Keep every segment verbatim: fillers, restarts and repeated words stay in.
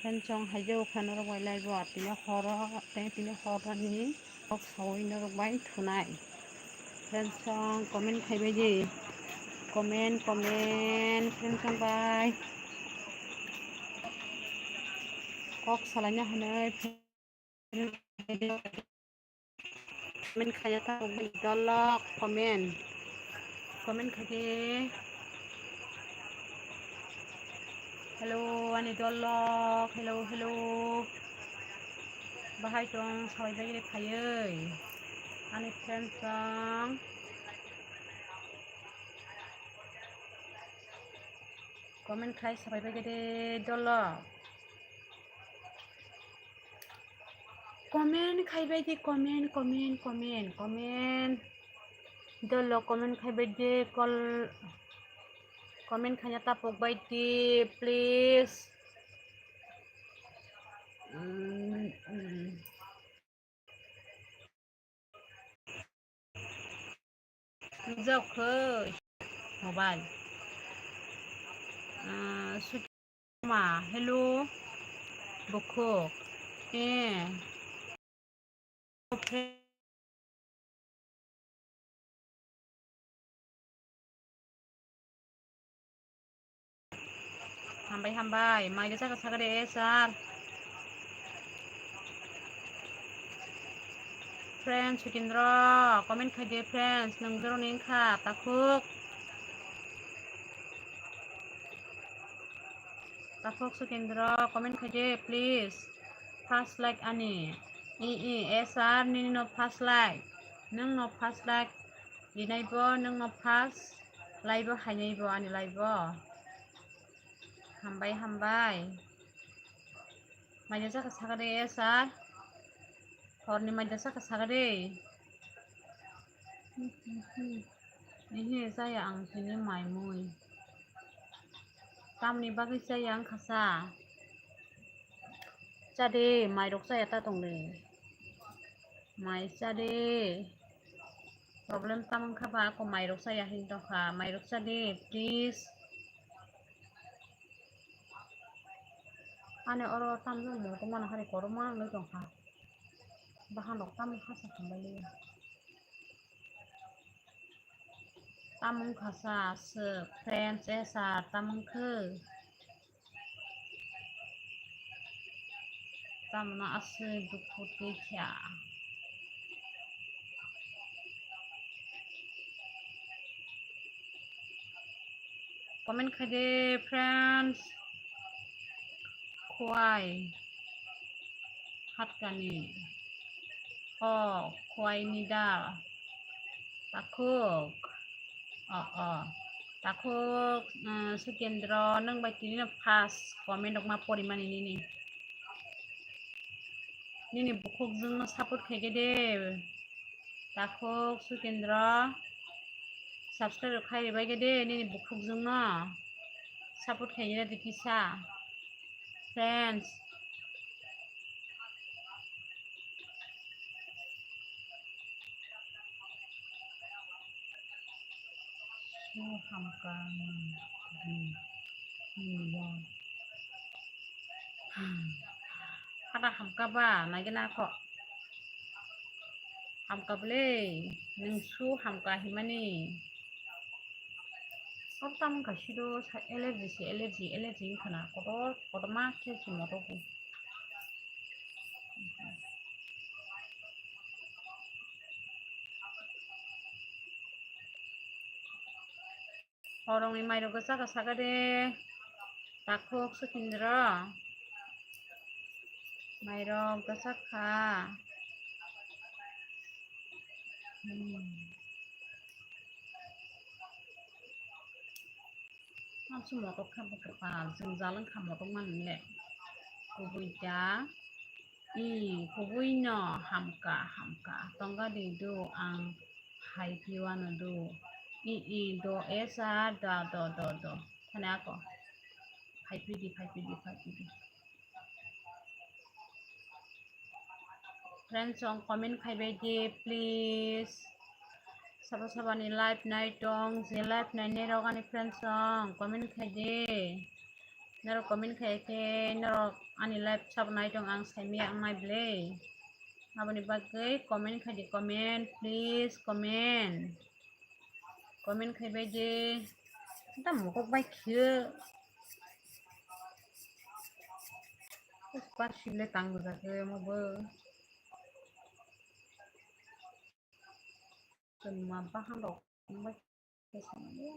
Friends, chwng haijao kha norok bai live o, tini horo, tei tini horni kok saui norok bai thunai. Friends, chwng comment khaibai di, comment, comment, friends, chwng bai kok salaina hinwi. Comment khaina ta, comment dolok, comment. Comment khaidi. Hello, ani dolok. Hello, hello. Bahai tong, sabai bagwi phaiwi. Ani friend tong. Comment khai sabai bagwi de dolok. Comment khaibai di, comment, comment, comment, comment. Dolok comment khaibai di, kol, comment khaina ta pokbai di, please. Mm, mm. Nukjak khe mobile. Ah, Sukima, hello. Bukhuk. Eh. Hambai, hambai. Mai rwchak kha sakha de, sir. Friends, Sukendra, comment khai de, friends. Nwng joroni wngkha, takhuk. Takhuk Sukendra, comment khai de, please. First like ani. I, i, eh, sir, nini no first like. Nwng no first like. Rinai bo, nwng no first live o hainai bo, ani live o. Hambai, hambai. Maida chakha sakha de, eh, sir. Horni maida chakha sakha de. Ihi, chaya ang tini mai mui. Tamni bagwi chaya ang khasa. Cha de, mairok chaya ta tong de. Mai cha de. Problem tamo wngkha ba, ako mairok chaya hin tongkha. Mairok cha de, please. Ani oro tamjani moto mano hari korokma wngwi tongkha. Bahanok tamo hasa khambaili. Tamo wngkha sa aswk, friends, eh, sa tamo wngkha. Tamno aswk dukhu twi kha. Comment khai de, friends. Khwai. Hatkani. O, khwai ni dal. Takhuk. O, o. Takhuk, eh, Sukendra, nwng bai tini no first comment rok ma porimani nini. Nini bukhuk jwngno support khaikhe de. Takhuk Sukendra, subscribe rok khai ribai khe de, nini bukhuk jwngno support khaina de kisa. Friends. Su hamka ni, ni ya. Hmm. Hada hamka ba, nai gana ko. Hamka bwle, nwng su hamka himani. Kok tamo wngkha siro sa allergy se allergy, allergy wngkha na kotor, kotorma khe se moto bo. Horongni mairok gachakha sakha de. Takhuk Sukendra. Mairok gachakha. Hmm. Tamsi motok kha bwkha pal, jwngjal wngkha motok manwi le. Kubui ta. I, kubui no hamka, hamka. Tongga di do ang hai piwano do. I, i, do, esa, da, do, do, do. Thani ako. Hai pidi, hai pidi, hai pidi. Friends, song comment khai bai di, please. Sabo sabani live nai tong, je live nai nai rok ani friends song comment khai di. Norok comment khai khe norok ani live sabo nai tong, ang saimaya wngnai ble. Aboni bagwi comment khai di, comment, please comment. Comment khai bai di. Tamo kok bai khio. Kok bar sile tang bujak khe omo bo. Chwng ma bahan rok wngbai khe swnam ya.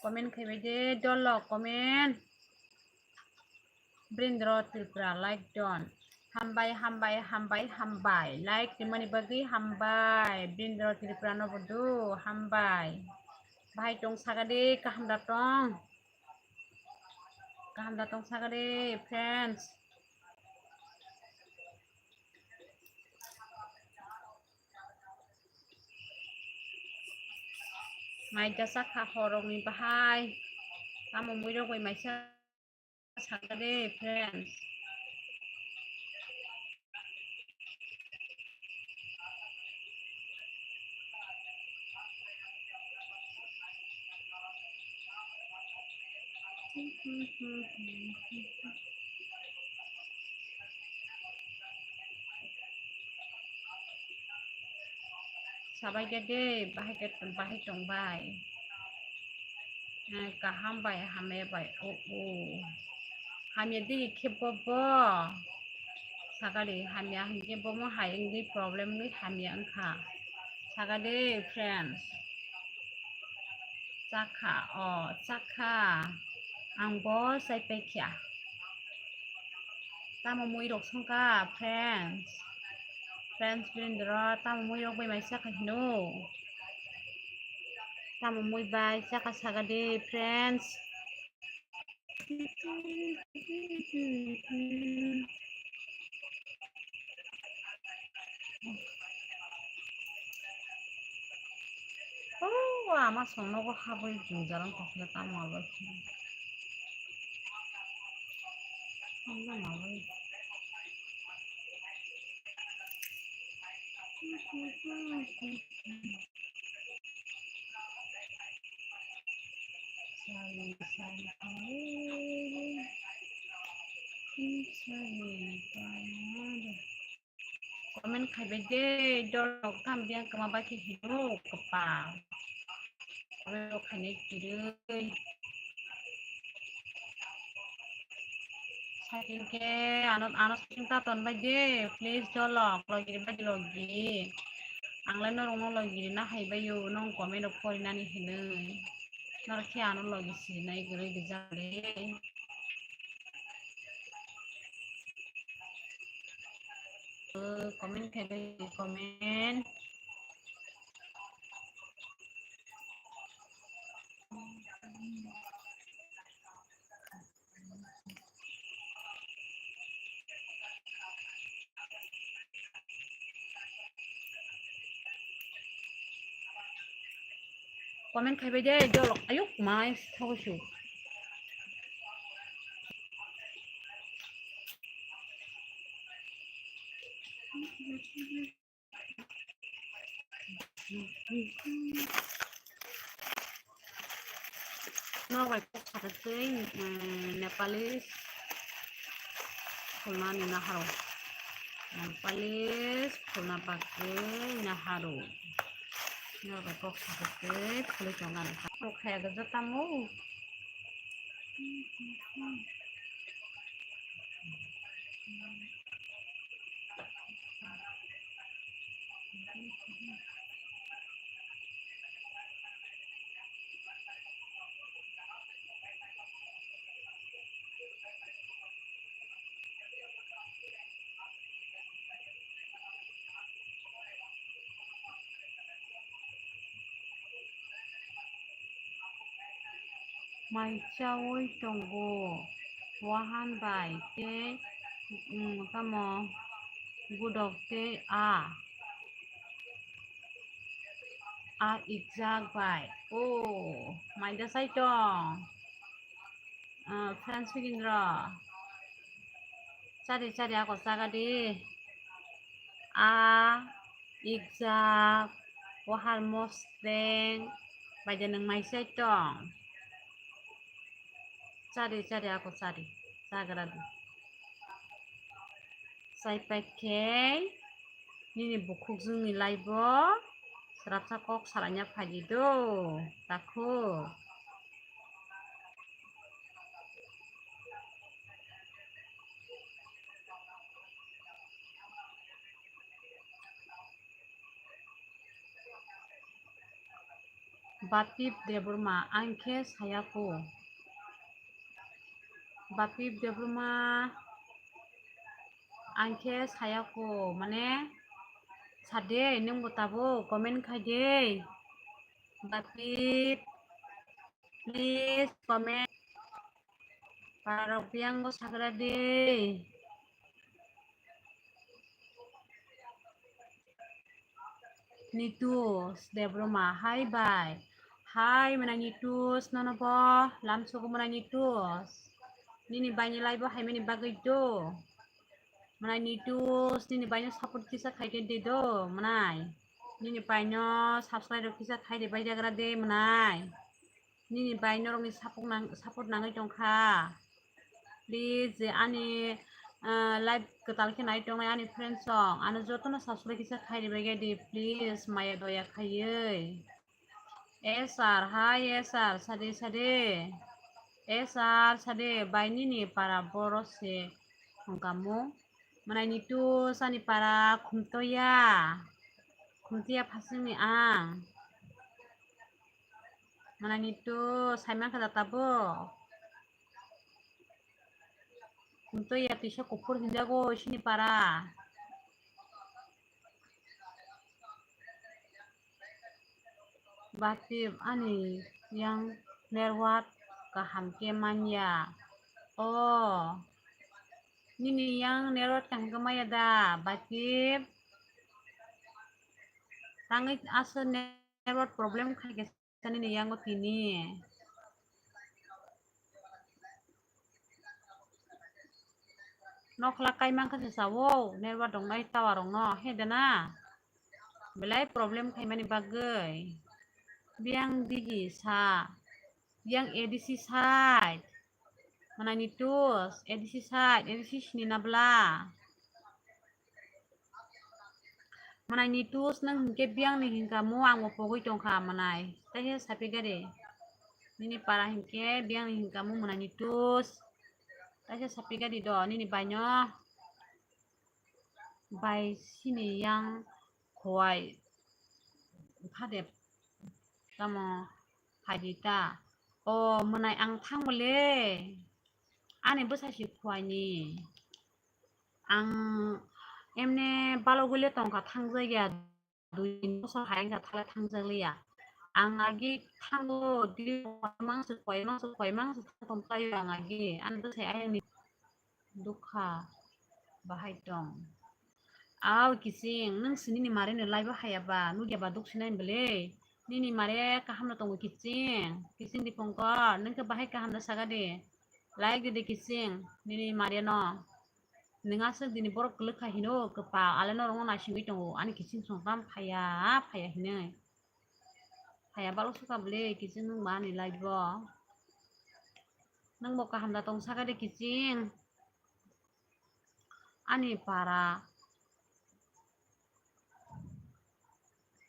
Comment khai bai de, dolok comment. Brindro Tripura like don. Hambai, hambai, hambai, hambai. Like rimani bagwi hambai. Brindro Tripura no bodo hambai. Bahai tong saga de, kaham da tong. Kaham da tong saga de, friends. Mai jasa kha horokni bahai. Tamo muirok bai maisa saga de, friends. Sabai khe de, bahai khe, bahai tong bai. Eh, kaham bai, hamya bai, o, o. Hamya de khe bo bo. Sakali hamya hinkhe bomo hai wngwi problem wngwi hamya wngkha. Sakali friends. Chakha, o, chakha. Ang bo chai paikha. Tamo muirok songkha, friends. Friends, Birendra, tamo muirok bai mai chakha hino. Tamo mui bai chakha saga de, friends. Oh, ama song nogo habwi jwngjal wng tongkhe tamo abo khe. Tamo abo. Comment khai bai de, dolok tam biang kama bai khe hino kwpal. Comment rok khainai kwrwi. Saikin khe ano, ano saikin ta ton bai de, please dolok, logi bai de logi. Ang lai norok no logi na hai bai yo, nong comment rok pori nani hinwi. Norok khe ano logi sinai kwrwi rijak le. Comment khai bai comment. Comment khai bai de, dolok. Ayuk, mai, thago su. Norok bai kok sakha twi, mm, Nepali khulnani naharo. Nepali khulna bagwi naharo. Norok bai kok sakha twi khulwi tongnani. Kok khaya gajak tamo. Mai chaui tongo, wahan bai tei, mm, tamo gudok tei a, a ikjak bai. O, mai da sai tong. Ah, friends, begin ro. Chari chari ako chaga di. A ikjak, Wahar mosreng, bai de nwng mai sai tong. Chari, chari, ako chari, chagra di. Chai pai khe, nini bukhuk jwngni laibo, srapsa kok salaina phai di do, takhu. Bapip Debbarma, ang khe saya kho. Bapip Debbarma, ang khe saya kho, mane, sade, nwng bo tabuk comment khai de. Bapip, please comment. Pararok biyango sagra de. Nitus Debbarma, hai bai. Hai mwnai Nitus, nono bo lamsogo mwnai Nitus. Nini baini laibo haimani bagwi do. Mwnai Nitus, nini baino support kisa khai de do, mwnai. Nini baino subscribe rok kisa khai de bai jagra de, mwnai. Nini bai norokni support nang-, support nangwi tongkha. Please, ani, ah, live kwtal khe nai tongnai ani friends rok, ano jotono subscribe kisa khai ribai di, please, maya doya khaiwi. S R, hai S R, sade, sade. S R, sade, bai nini para boro se wngkha mo. Mwnai Nitus ani para Khumtoya. Khumtoya phasingni ang. Mwnai Nitus, saiman kha da tabuk. Khumtoya tisa kuphur hinjago sini para. Bapip, ani yang network kaham khe manya. O, nini yang network kaham khe manya da, Bapip? Tangwi aswk network problem khai khe sa nini yango tini. Nokla kai mankha se sao, network tongnai tower rokno, he de na? Belai problem khaimani bagwi. Biyang digi sa, biyang A D C side. Mwnai Nitus, A D C side, A D C sini na bwla? Mwnai Nitus, nwng hinkhe biyangni hinka mo, ang bo pogwi tongkha mwnai. Taisa sapi gari. Nini para hinkhe biyangni hinka mo mwnai Nitus. Taisa sapi gari do, nini baino. Bai sini yang khowai phade tamo phaidi ta. O mwnai ang thangbo le. Ani bwsa si khowai ni. Ang emne balogwi le tongkha, thangjakya, dui tin bosor hai wngkha, thale thangjakliya. Ang agi thango, dui mangso, koi mangso, koi mangso thang tongkha ang agi. Ani bwsai ayangni dukha bahai tong. Aw kiching, nwng si nini mare no laibo haya ba, nugya ba duk sinai bwle. Nini mare kaham no tongo kiching, kiching Dipankar, nwng khe bahai kaham da saga de. Like di de kiching, nini mare no. Nwng aswk dini borok kwlwkha hino kwpal, ale norokno naisingwi tongo, ani kiching songkam phaiya, phaiya hinwi. Phaiya balok sukha bwle kiching nwng ba ani life o. Nwng bo kaham da tong saka de kiching. Ani para.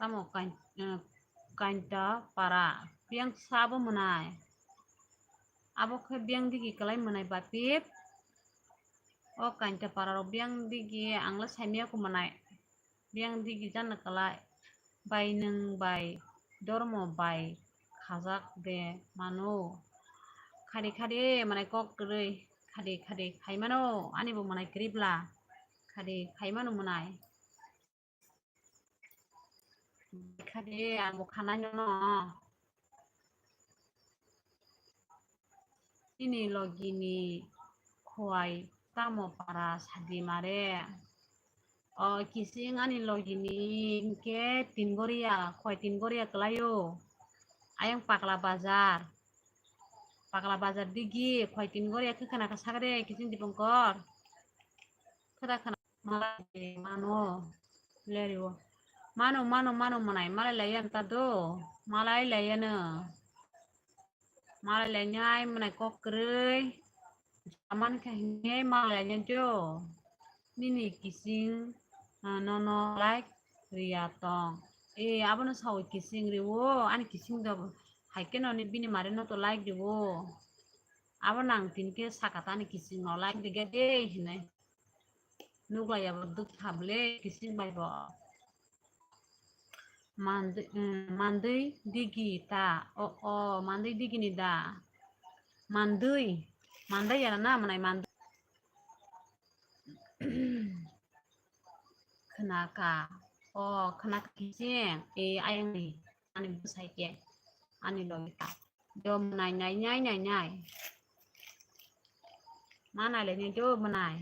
Tamo kain-, eh, kainta para. Biyang sabo mwnai. Abo khe biyang digi kwlai mwnai bapip. O kainta para rok biyang digi ang le saimaya kho mwnai. Biyang digi jana kwlai. Bai nwng bai dormo bai khajak de mano. Khadi khadi mwnai kok kwrwi. Khadi khadi khai mano. Ani bo mwnai kwrwi bwla. Khadi khai mano mwnai. Kha de, ang bo khanai nono. Nini logi ni khowai tamo para sadi mare. O, kiching ani logi ni hinkhe tin goria, khowai tin goria kwlai o. Ayang Pakla Bazar. Pakla Bazar digi, khowai tin goria khe khna kha sagre, kiching Dipankar. Kheda khna. Malai mano lerio. Mano, mano, mano mwnai, malai laiya ta do, malai laiya no. Malai lainai mwnai kok kwrwi. Jaman khe hinwi malai lainai do. Nini kising, ah, nono like riya tong. E, abono sawi kising riwo, ani kising do. Hai khe no ni bini mare no to like riwo. Abo nang tini khe saka ta ani kising no like riga de hinwi. Nuklai abo duk tha bwle kising bai bo. Mandwi, mm, mandwi digi ta. O, o, mandwi digi ni da. Mandwi. Mandai ya na mwnai mandwi. Khna ka. O, khna ka kising. E, ayang ni. Ani bwsai khe. Ani logi ta. Do mwnai, nai, nai, nai, nai. Ma nai le nai do mwnai.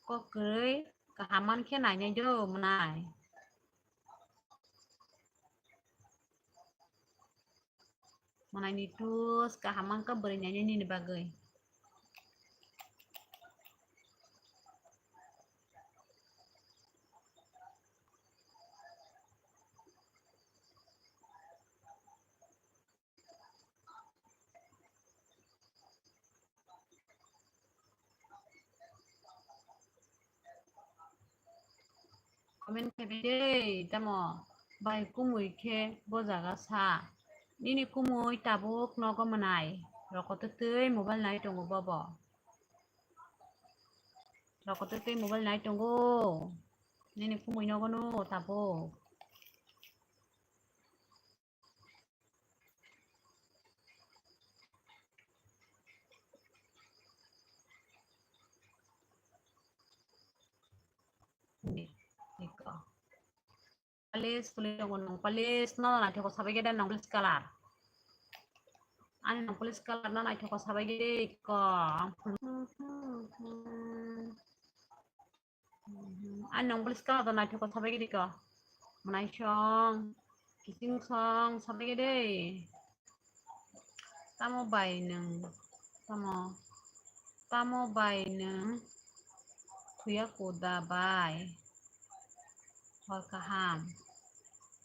Kok kwrwi kaham man khe nai nai do mwnai. Mwnai ni tus kaham man khe bwrwi nai nai nini bagwi. Comment khe bai de, tamo bai kumui khe bo jaga sa. Nini kumui tabuk nogo mwnai. Rokotwtwi mobile nai tongo bobo. Rokotwtwi mobile nai tongo. Nini kumui nogo no tabuk. Palis, palis, nong, nong, palis, no, naithok sabai gede, nong, palis color. Ani nong, palis color, no, naithok sabai gede, ko. Ani nong police ka to naithok sabai gidi ko. Mwnai song, kising song sabai gidi. Tamo bai nwng, tamo, tamo bai nwng thuya koda bai. Hor kaham.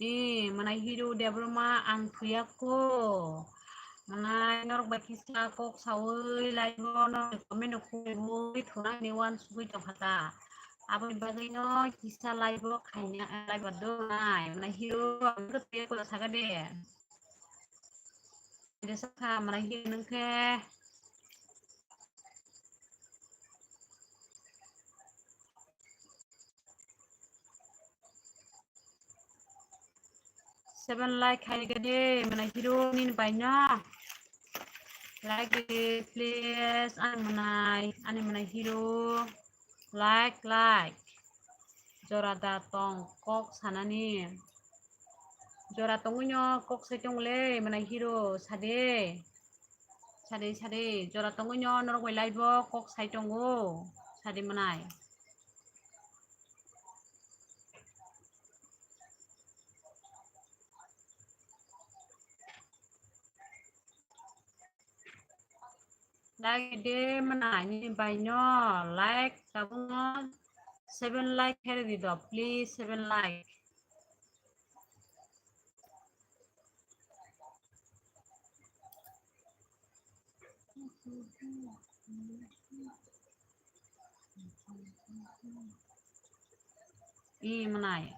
E, mwnai hero Debbarma ang thuya ko. Mwnai norok bai kisa kok sawi live o norok comment rok khulaiwi thuna hwnwi uansugwi tongkha ta. Aboni bagwi no kisa live o khaina, live o donai. Mwnai hero ang khe thuya ko saka de. Jesa kha mwnai hero nwng khe. Seven like khai gede, mwnai hero nini bai no. Like gede, please. Ani mwnai, ani mwnai hero. Like, like. Jora da tong kok sanani. Jora tongwi no kok sai tong le, mwnai hero sade. Sade, sade. Jora tongwi no norok bai live o kok sai tongo. Sade mwnai. Like de mwnai ni bai no like tabuk no seven like khe rwdi do, please, seven like. I mwnai.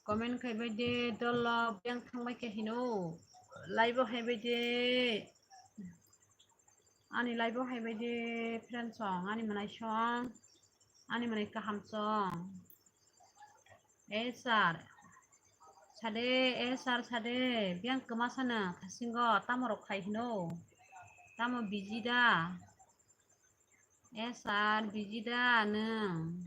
Comment khai bai de, dol lok yang thang bai khe hino. Live o hai bai de. Ani live o hai bai de, friend song, ani mwnai song, ani mwnai kaham song. Eh, sir. Sade, eh, sir, sade. Biyang kwma sana, thasingo, tamo rok khai hino. Tamo busy da? Eh, sir, busy da nwng?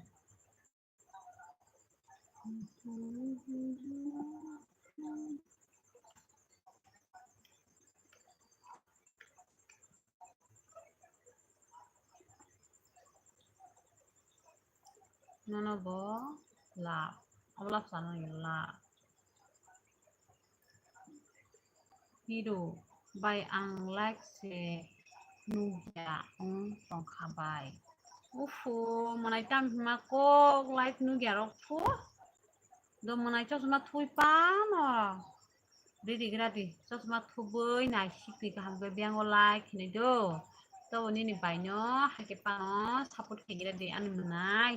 Nono bo love. Obo love sana nangya love. Hero bai ang like se nukya wng tongkha bai. Ufo, mwnai tam hima kok like nukya rok phu. Do mwnai chosma thui pano. Riri gra di, chosma thubui nai sikni kaham khe biyango like hinwi do. Tobo nini baino haikhe pano support khainai di ani mwnai.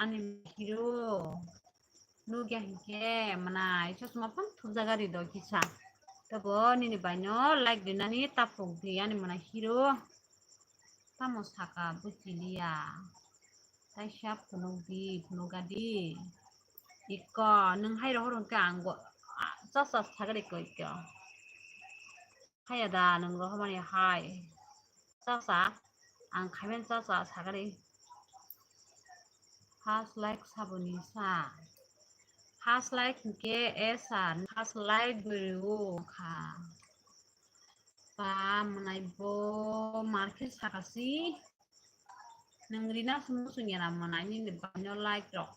Ani hero. Nukya hinkhe mwnai chosma phano thubjaga ri do kisa. Tobo nini baino like rinani tapuk di ani mwnai hero. Tamo saka buchiliya. Taisa phunukdi, phunukgadi. Iko, nwng hai rohor hwnkhe ang bo, a, chasa sagari ko iko. Haya da, nwng rohormani hai. Chasa, ang khaiben chasa sagari. First like saboni sa. First like hwnkhe esa, first like guriwo kha. Ba, mwnai bo markhe sakasi. Nwng rina se muchung ya na mwnai nini baino like rok.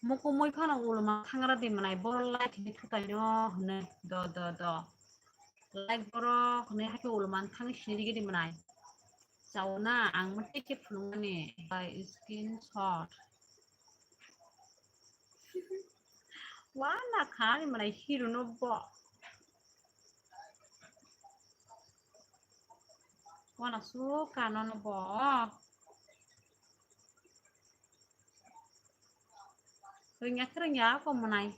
Mukumui phano ulma thangra di mwnai bo like ni thutai no hwnwi do do do. Like borok hwnwi hakhe ulma thangwi sini rigi di mwnai. Chauna ang mate khe phunukmani by screenshot. Wana kha ani mwnai hero no bo. Wana su kano no bo. Rwngya khe rwngya ako mwnai.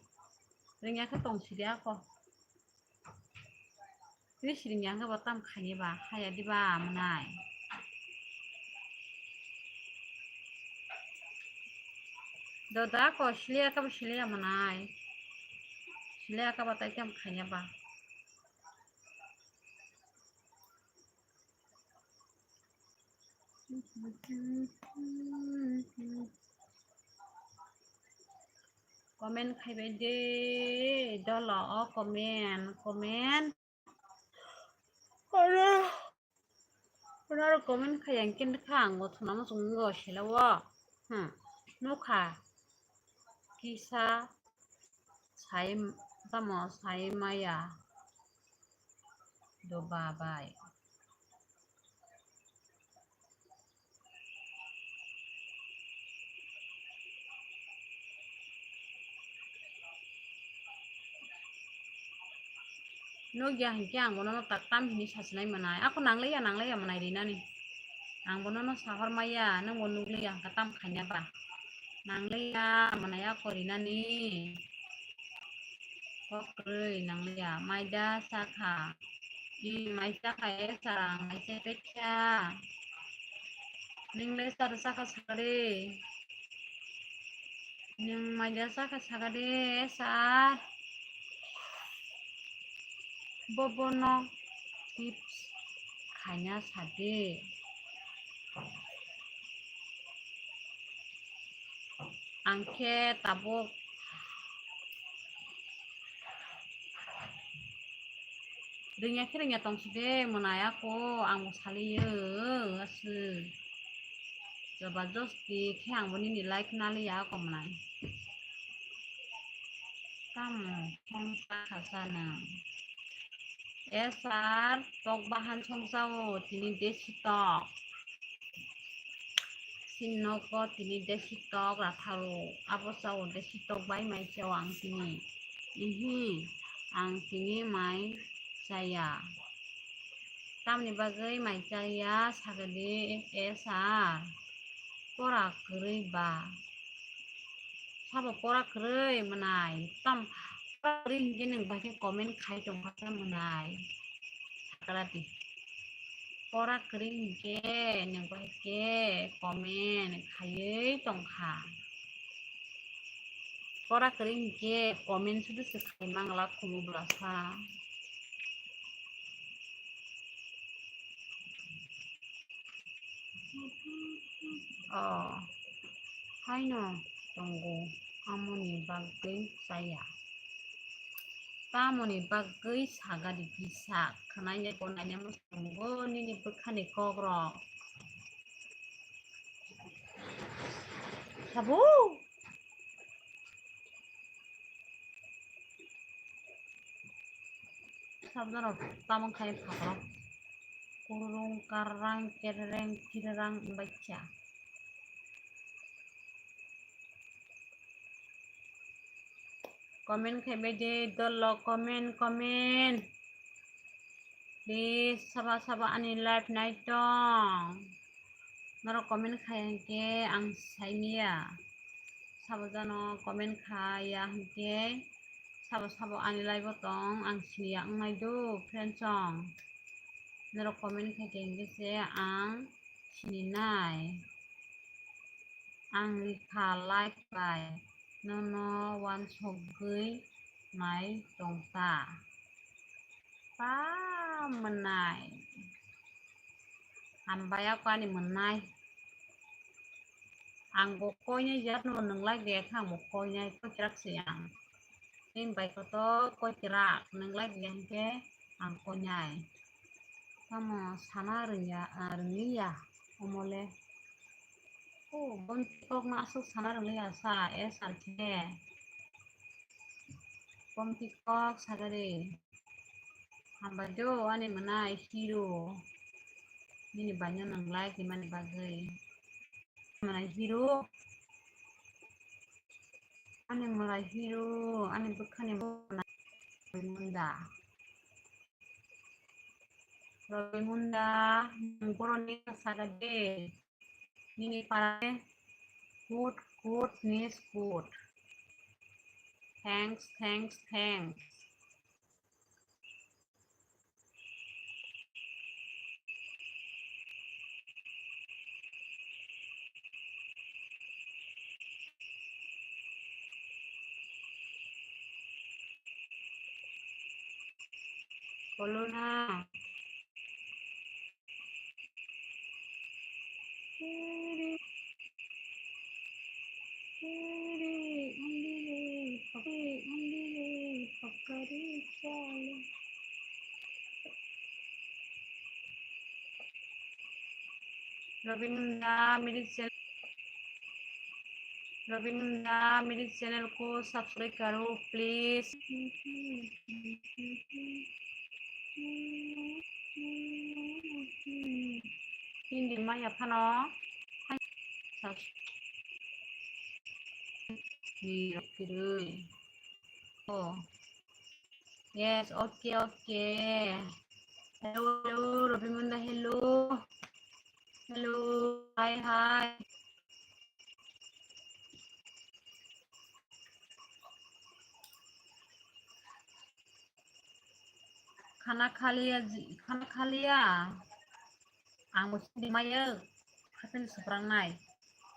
Rwngya khe tong sidi ako. Twi siring ya khe bo tam khaini ba, khaya di ba mwnai. Doda ko siliya khe bo siliya mwnai. Siliya khe bo tai tam khaiya ba. Comment khaibai de, dolo o comment, comment. Oro, oro comment khaiya hwnkhe kha ang bo thuna muchung nw sila o. Hmm, nukha. Kisa sai, tamo sai maya. Do babai. Nukya hinkhe ang bono tak tam hini sachinai mwnai. Ako nangliya, nangliya mwnai rinani. Ang bono no sahor maya, nwng bo nukliya hwnkhe tam khaina ba. Nangliya mwnai ako rinani. Kok kwrwi nangliya. Maida sakha. I mai sakha e sa, mai se pekya. Ningle sar sakha sakare. Nwng maida sakha sakare sa. Bobono tips khaina sadi. Ang khe tabuk rwngya khe rwngya tong sidi mwnai ako ang bo saliyo aswk. Jobajosti khe ang bo nini like naliya ako mwnai. Tamo songsa khasa nwng. Esar tok bahan songsa o tini desi tok. Sinno ko tini desi tok ratharo. Abo sao desi tok bai mai sao ang tini. Ihi ang tini mai chaya. Tamni bagwi mai chaya sagadi esar. Pora kwrwi ba. Sabo pora kwrwi mwnai. Tam pora kwrwi hinkhe nwng bai khe comment khai tongkha sa mwnai. Sakrati. Pora kwrwi hinkhe nwng bai khe comment khaiwi tongkha. Pora kwrwi hinkhe comment sudu se khai mangla khumu bwlasa. Oh, haino tongo, amoni bagwi chaya. tamoni bagwi sagadi kisa khwnainai bo nainai muchungo nini bwkhani kokrok. Sabo. Sabjano tamang khai phakrok. Kururung karrang kerreng kirrang bacha. Comment khai bai de dolo comment comment. Please saba saba ani live nai tong. Norok comment khai hwnkhe ang sai maya. Sabo jano comment khai ya hwnkhe sabo sabo ani live o tong ang sini ya wngnai do friend song. Norok comment khai khe hwnkhe se ang sini nai. Ang rikha like bai nono uansukgwi nai tongta. Pa mwnai. Hambai ako ani mwnai. Ang bo koinai jat no nwnglai de kha ang bo koinai koichrak se ang. Tei bai koto koichrak nwnglai de hwnkhe ang koinai. Tamo sana rwngya, ah, rwngliya omole. O, bomti kok no aswk sana rwngya sa, e sal khe. Bomti kok sagari. Hambai do, ani mwnai hero. Nini baino nang like ni mani bagwi. Mwnai hero. Ani mwnai hero, ani bwkhani mwnai munda. Robi Munda, nwng boroni saka de. Nini pare good, good, means good. Thanks, thanks, thanks. Bolo na. Robinda, meri channel, Robinda, meri channel ko subscribe karo, please. Hindi maya phano. Subs-, ni rok kirui. Oh. Yes, okay, okay. Hello, hello, Robimunda, hello. Hello, hi, hi. Khana khaliya, khana khaliya. Ang bo hindi maya khaphil swprangnai.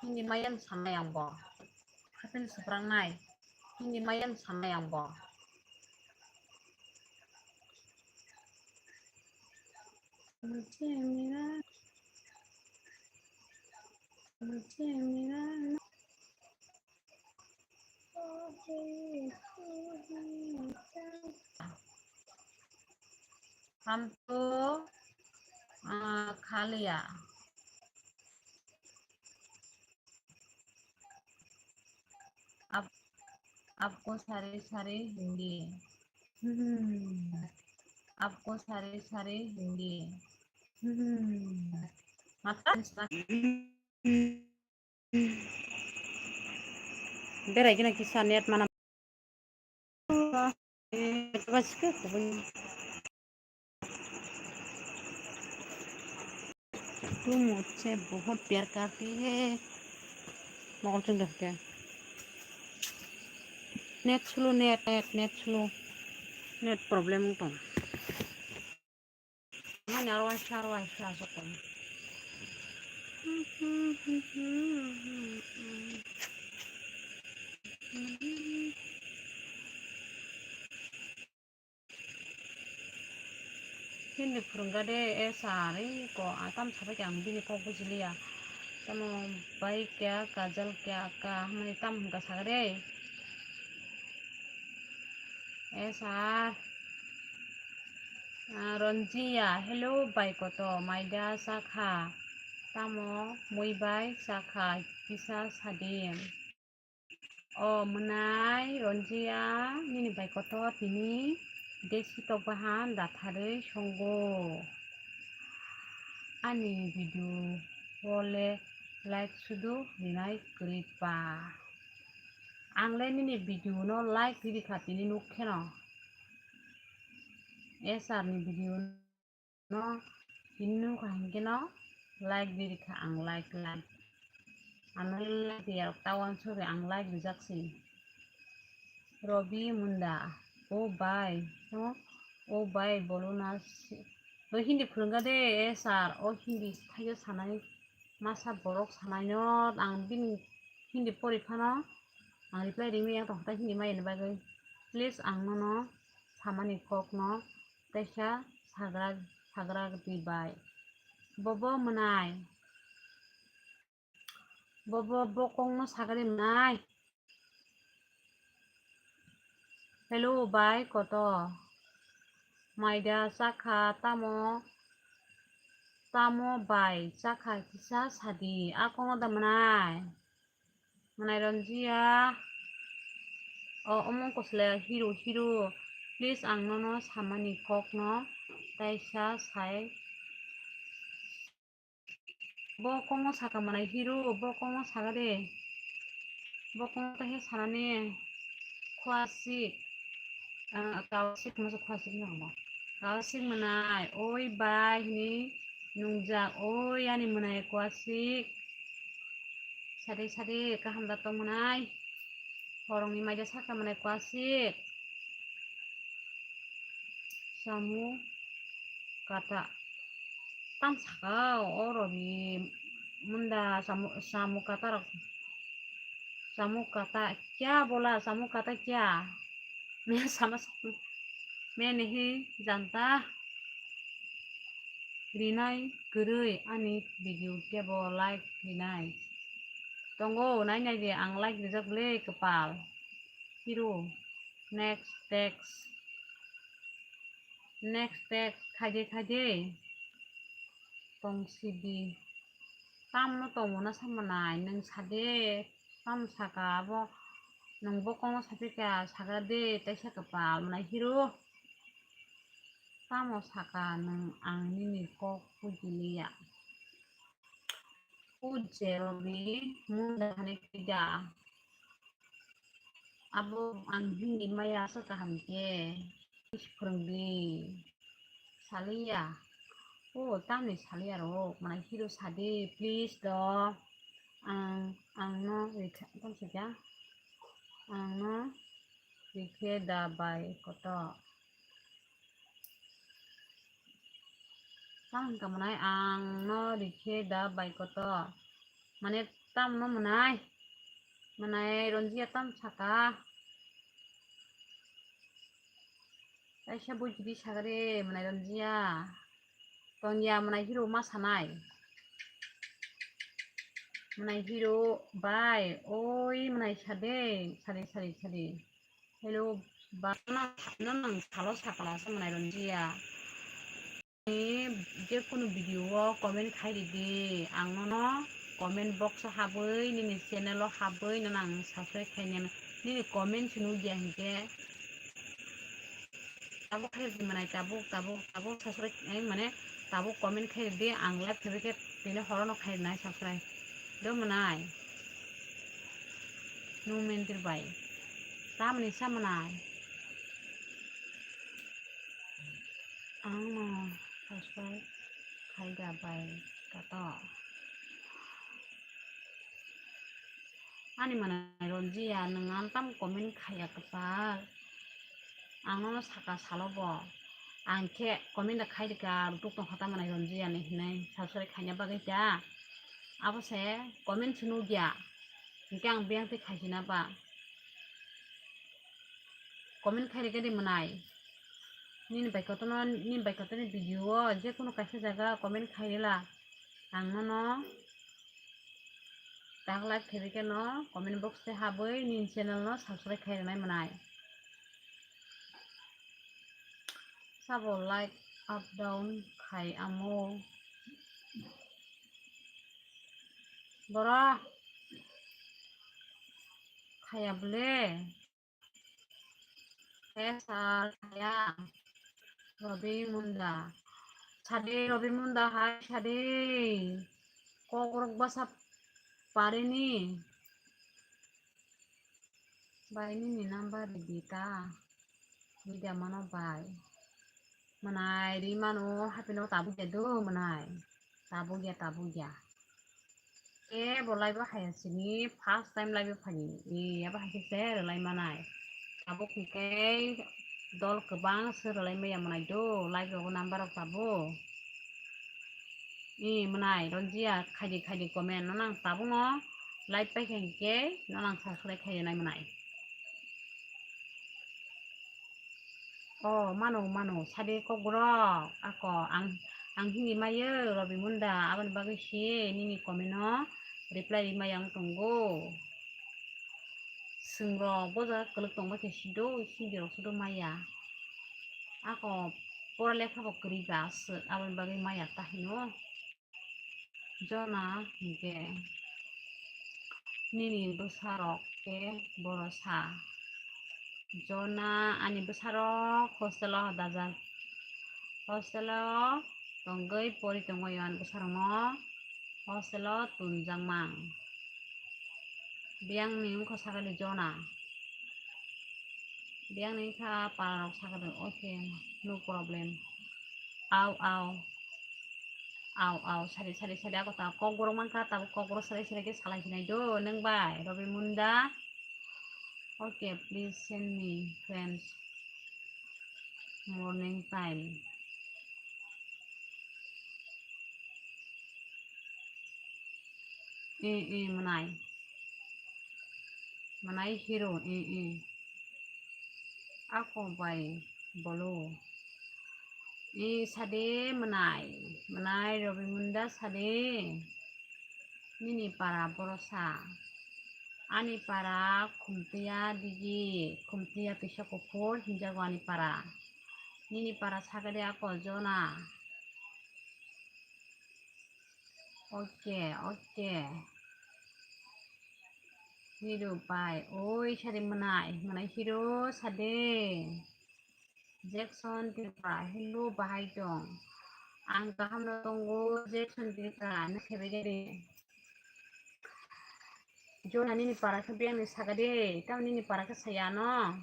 Hindi maya sanai ang bo. Khaphil swprangnai. Hindi maya sanai ang bo. मुझे मेरा, मुझे मेरा हम तो, आ, खा लिया। आप, आपको सारे, सारे हिंदी। हम्म। आपको सारे, सारे हिंदी। हम्म। मतलब, Berai gina kisa net mana. तुम मुझसे बहुत प्यार करती है। Mokol chwng de hwnkhe. Net slow, net, net, net slow. Net problem wng tong. Mani aro waisa, aro waisa aswk tong. Hindi phwrwngkha de, e sir, ei ko, a, tamo sabai khe ang bini kok bujiliya. Tamo bai kya, kajal kya, ka, hwnmani tamo hwnka sakha de. Yes, sir. Ah, Ronjia, hello, bai koto, maida chakha, tamo mui bai chakha, kisa sadi. O mwnai Ronjia, nini bai koto tini desi tok bahan datharwi songo. Ani video o le like sudu rinai kwrwi pa. Ang le nini video no like riri kha tini nuk kheno. Yes, sir ni video no tini nuk kha hinkhe no like riri kha ang, like, like. Ano like ya tawan sori ang like rijak si. Robi Munda, o bai, no, o bai, bolo na si. Bo Hindi phwrwngkha de, eh, sir, o Hindi thaio sanai masa borok sanaino ang bini Hindi pori phano ang reply ringwi yang tongkha Hindi mayani bagwi. Please ang nono samani kokno teisa sagra, sagra di bai. Bobo mwnai. Bobo bokongno sagari mwnai. Hello, bai koto. Maida chakha tamo, tamo bai chakha kisa sadi. A kongno da mwnai. Mwnai Ronjia. O, omo kosle hero, hero. Please ang nono samani kokno taisa sai. Bo kongo saka mwnai hero, bo kongo saka de. Bo kongo ta he sanani khwasik. Ah, kausik masa khwasik no mo. Kausik mwnai, oi bai hini nungjak, oi ani mwnai kwasik. Sade sade kaham da tong mwnai. Horongni maida saka mwnai kwasik. Samu kata. Tam saka o Robi Munda samu, samu kata rok. Samu kata kya bola, samu kata kya? Main sama samu. Main nahi janta. Rinai kwrwi ani video kebo like rinai. Tongo nai nai de ang like rijak le kwpal. Hero. Next text. Next text khaide khaide. Tong sidi. Tamno tongo na samanai nwng sade. Tam saka abo nwng bokongo sapika saka de taisa kwpal mwnai hero. Tamo saka nwng ang nini kok bujiliya. O Jerobi munda hani kida. Abo ang Hindi maya asa kaham khe. Is phwrwngdi. Saliya. O tamni saliya rok. Mwnai hero sadi. Please do. Ang, ang no rikha, tong sika. Ang no rikhe da bai koto. Tamo hwnka mwnai ang no rikhe da bai koto. Mane tam no mwnai. Mwnai Ronjia tam saka. Kaisa bui kiri sagare mwnai Ronjia. Tongya mwnai hero ma sanai. Mwnai hero bai, oi mwnai sade, sade, sade, sade. Hello, ba, no nang salo sakala sa mwnai Ronjia. Ani je kunu video o comment khai di di, ang nono comment box o habwi, nini channel o habwi nono ang subscribe khai nini comment sunu dia hinkhe. Tabuk khai di mwnai, tabuk, tabuk, tabuk subscribe, eh, mane tabuk comment khai di, ang live khe khe tini horo no khai nai subscribe. Do mwnai. Nung mentir bai. Tamni sa mwnai. Ang no subscribe khai da bai kato. Ani mwnai Ronjia, nwng ang tam comment khaiya kwpal. Ang nono saka salo bo. Ang khe comment da khai rika, rutuk tong kha ta mwnai Ronjia ni hinai subscribe khaina bagwi ta. Abo se comment sunu gya. Hinkhe ang biyang twi khaisina ba. Comment khai rika di mwnai. Nini bai kotorno, nini bai kotorni video o je kunu kaisa jaga comment khai rila. Ang nono tak like khe rikhe no comment box tei habwi nini channel no subscribe khai rwnai mwnai. Sabo like up down khai amo. Bora khaya bole. He sir, khaya. Robi Munda. Sadi Robi Munda hai sadi. Kokrok basa parini. Bai nini number ridi ta. Rida mano bai. Manai ri mano hapino tabuk ya do manai. Tabuk ya, tabuk ya. E bo live o hai sini first time live o phani. E abo hai se rwlai manai. Tabuk hwnkhe dol kwbang se rwlai maya manai do live rogo number rok tabuk. E manai Ronjia khaidi khaidi comment no nang tabuk no live pai khe hwnkhe no nang subscribe khai nai manai. Oh, mano, mano, sadi kokborok, ako, ang, ang hindi mayo, Robi Munda, aboni bagwi si, nini comment no reply ri maya ang tongo. Swngrok, boja kwlwk tongma khe sido, hindi rok sudo maya. Ako, pora lekha bo kwrwi ba, aswk, aboni bagwi maya ta hino. Jona hwnkhe nini bwsarok khe borosa. Jona ani bwsarok hostel o dajak. Hostel o tongwi pori tongwi ani bwsarokno hostel o tunjakmang. Biyangni wngkha sakani Jona. Biyangni wngkha pararok sakani, okay, no problem. Au, au. Au, au, sari, sari, sari, ako ta kokborok mankha, tabuk kokborok sari, sari khe salai sinai do, nwng bai, Robi Munda. Okay, please send me friends. Morning time. Eh, eh, manai. Manai hero, eh, eh. Ako bai bolo. Eh, sade manai. Manai Robi Munda sade. Nini para borosa. Ani para Khumtiya digi, Khumtiya Tisa Kuphur hinjago ani para. Nini para sagade ako Jona. Okay, okay. Hero bai, oi sari manai, manai hero sade. Jackson Tripura, hello, bahai tong? Ang kaham no tongo, Jackson Tripura, nang khebai gari. Jona nini para khe biyang ni sagade, tamo nini para khe saya no.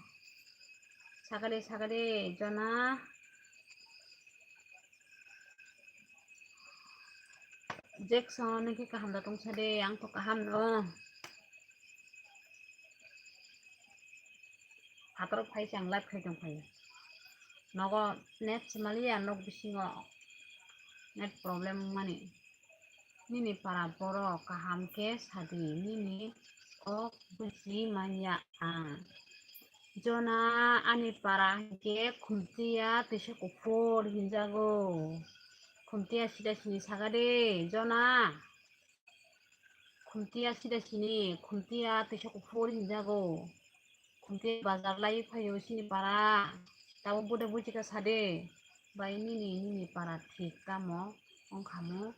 Sagade, sagade, Jona. Jackson, nang khe kaham da tong sade, ang to kaham no. Phataro phai se ang live khai tong phai. Nogo net swmaliya, nok bisingo net problem wngmani. Nini para borok kaham khe sadi, nini kok buji manya ang. Jona ani para hinkhe Khumtiya Tisa Kuphur hinjago. Khumtiya sida sini sagade, Jona. Khumtiya sida sini, Khumtiya Tisa Kuphur hinjago. Khumtiya bazar lai phaio sini para. Tabo bude bujika sade. Bai nini, nini para thik tamo, wngkha mo.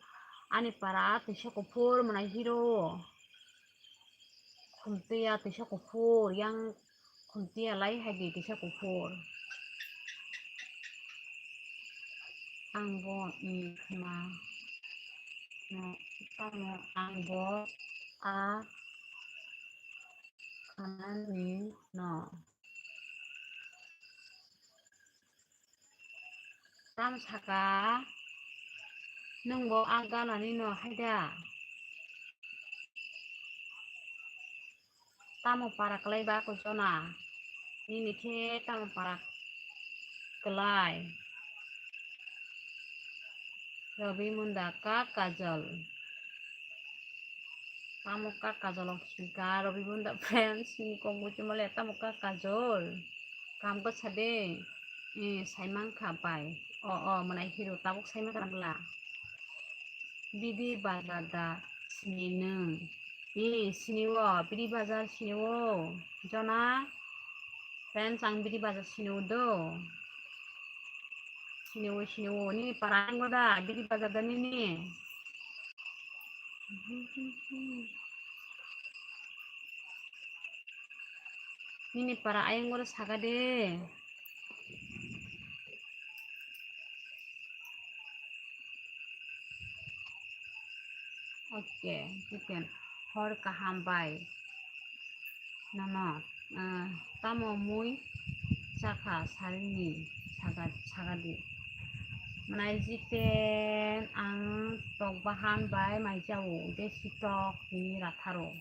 Ani para Tisa Kuphur manai hero. Khumtiya Tisa Kuphur, yang Khumtiya lai hai di Tisa Kuphur. Ang bo, mm, khna, no, tamo ang bo a khanani no. Tam saka, nwng bo a ganani no haida? Tamo para kwlai ba ko Jona? Nini khe tamo para kwlai? Robi Munda ka Kajol. Tamo ka Kajol ok sika Robi Munda friends ni kok buchi mole tamo ka Kajol. Kam ko sade. Eh, saimang kha bai. O, o, manai hero tabuk saimang kha nangla. Bidi bazar da sini nwng? Ni sini o, bidi bazar sini o. Jona, friends, ang bidi bazar sini o do. Sini o, sini o, nini para ang da, biri bazar da nini. Nini para ayang oro saka de. Oke, chicken. Hor kaham bai. Nono, ah, tamo mui chakha sarini saga, sagadi. Manai jiten ang tok bahan bai mai chao, desi tok hini ratharo.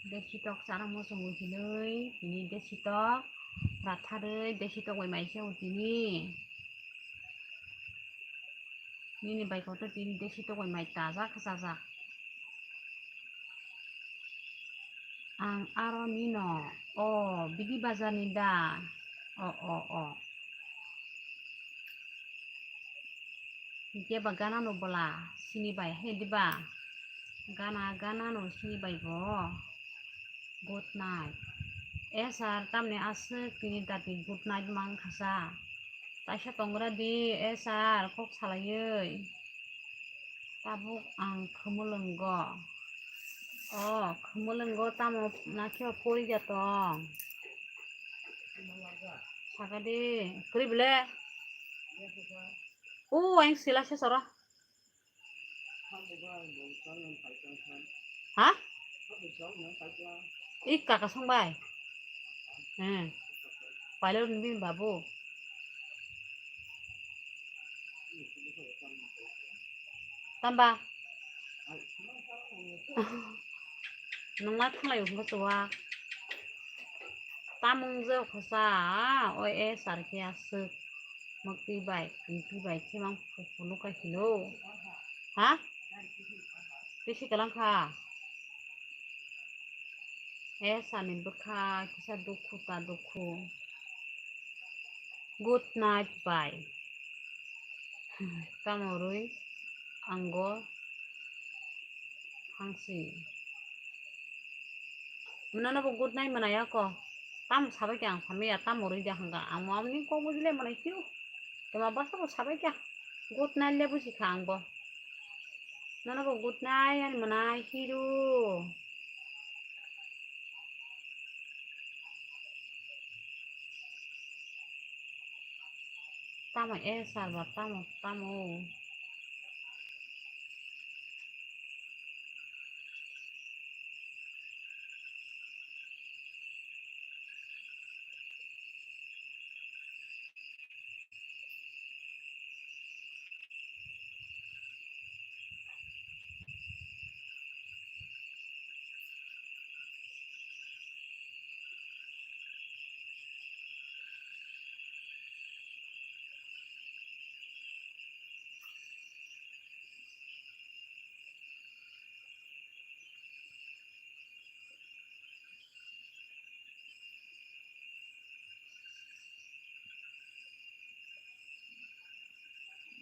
Desi tok chana muchungo hinui, hini desi tok ratharoi, desi tok bai mai chao tini. Nini bai kotor tini desi tok bai mai taja khachajak. Ang aro nino, o, bidi bazar ni da? O, o, o. Hinkhe ba gana no bwla sini bai hai diba? Gana, gana no sini bai bo. Good night. Eh sir, tamni aswk tini dati good night mang khasa. Taisa tongra di, eh sir, kok salaiwi. Tabuk ang khumulwngo. O, khumulwngo tamo nakhe o pori ja tong. Saka di, kwrwi bwle? O, ang sila se soro. Ha? I kaka songbai. Hmm. Pailor ni bini babu. Tamba. Nungma thanglai wngkha chuwa. Tamung je khosa, oi e sar khe aswk. Mwktwi bai, twi bai khe mang phunuk kha hino. Ha? Twi se kwlang kha. E sani bwkha kisa dukhu ta dukhu. Good night bai. Tamo rwi ango hangsi. Mwnano bo good night mwnaya ko. Tamo sabai khe ang samaya, tamo rwi da hwnka. Ang mo amni kok bujile mwnai khe. Tama basa bo sabai khe. Good night le buji kha ang bo. Nono bo good night ani mwnai hiru. Tamo e sar ba tamo, tamo.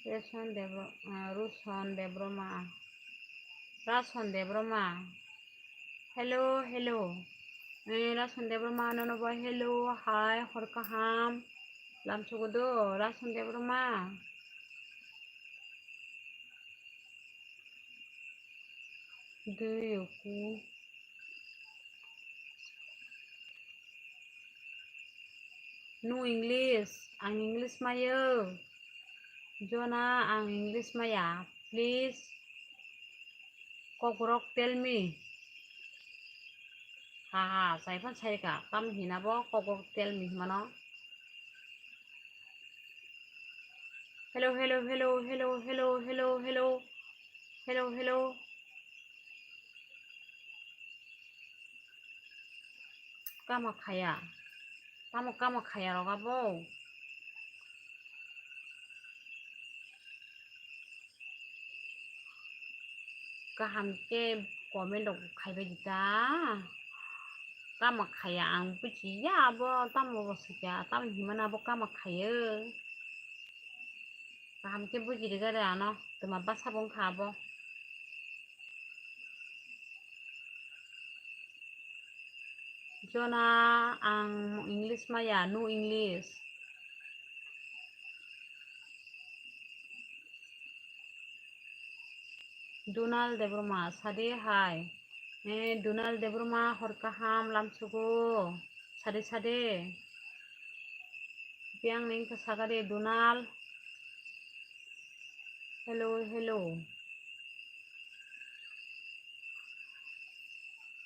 Rason Debro-, ah, Ruson Debroma. Rason Debroma. Hello, hello. Eh, Rason Debroma, nono bo hello, hi, hor kaham. Lamsogo do, Rason Debroma. Do you cook? No English, ang English mayo. Jona, ang English maya. Please, Kokrok tell me. Ha ha, sai phan sai ka, tam hina bo Kokrok tell me mano. Hello, hello, hello, hello, hello, hello, hello. Hello, hello. Kama khaya. Tamo kama khaya rok abo. Kaham khe comment rok khaibai di ta. Tamo khaya ang bujiya abo, tamo bo sikya, tamo hinmano abo kama khayo. Kaham khe buji rwgwi rw ano, twma bwsa bo wngkha abo. Jona, ang English maya, no English. Donal Debbarma, sade hai. Eh, Donal Debbarma, hor kaham lamsugo. Sade, sade. Biyang ning ka sagade, Donal. Hello, hello.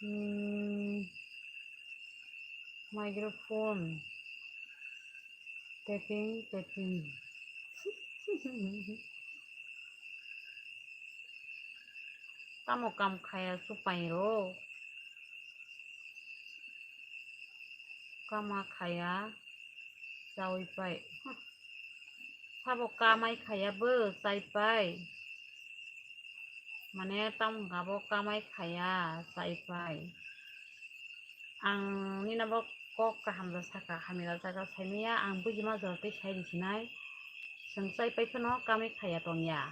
Hmm. Microphone. Tapping, tapping. Tamo kam khaya supai ro. Kama khaya chawi pai. Sabo kamai khaya bo chai pai. Mane tamo hwnka bo kamai khaya chai pai. Ang nini bo kok kaham rok saka, hamya rok jaga saimaya, ang buji ma jora twi sai di sinai. Chwng chai pai phano kamai khaya tongya.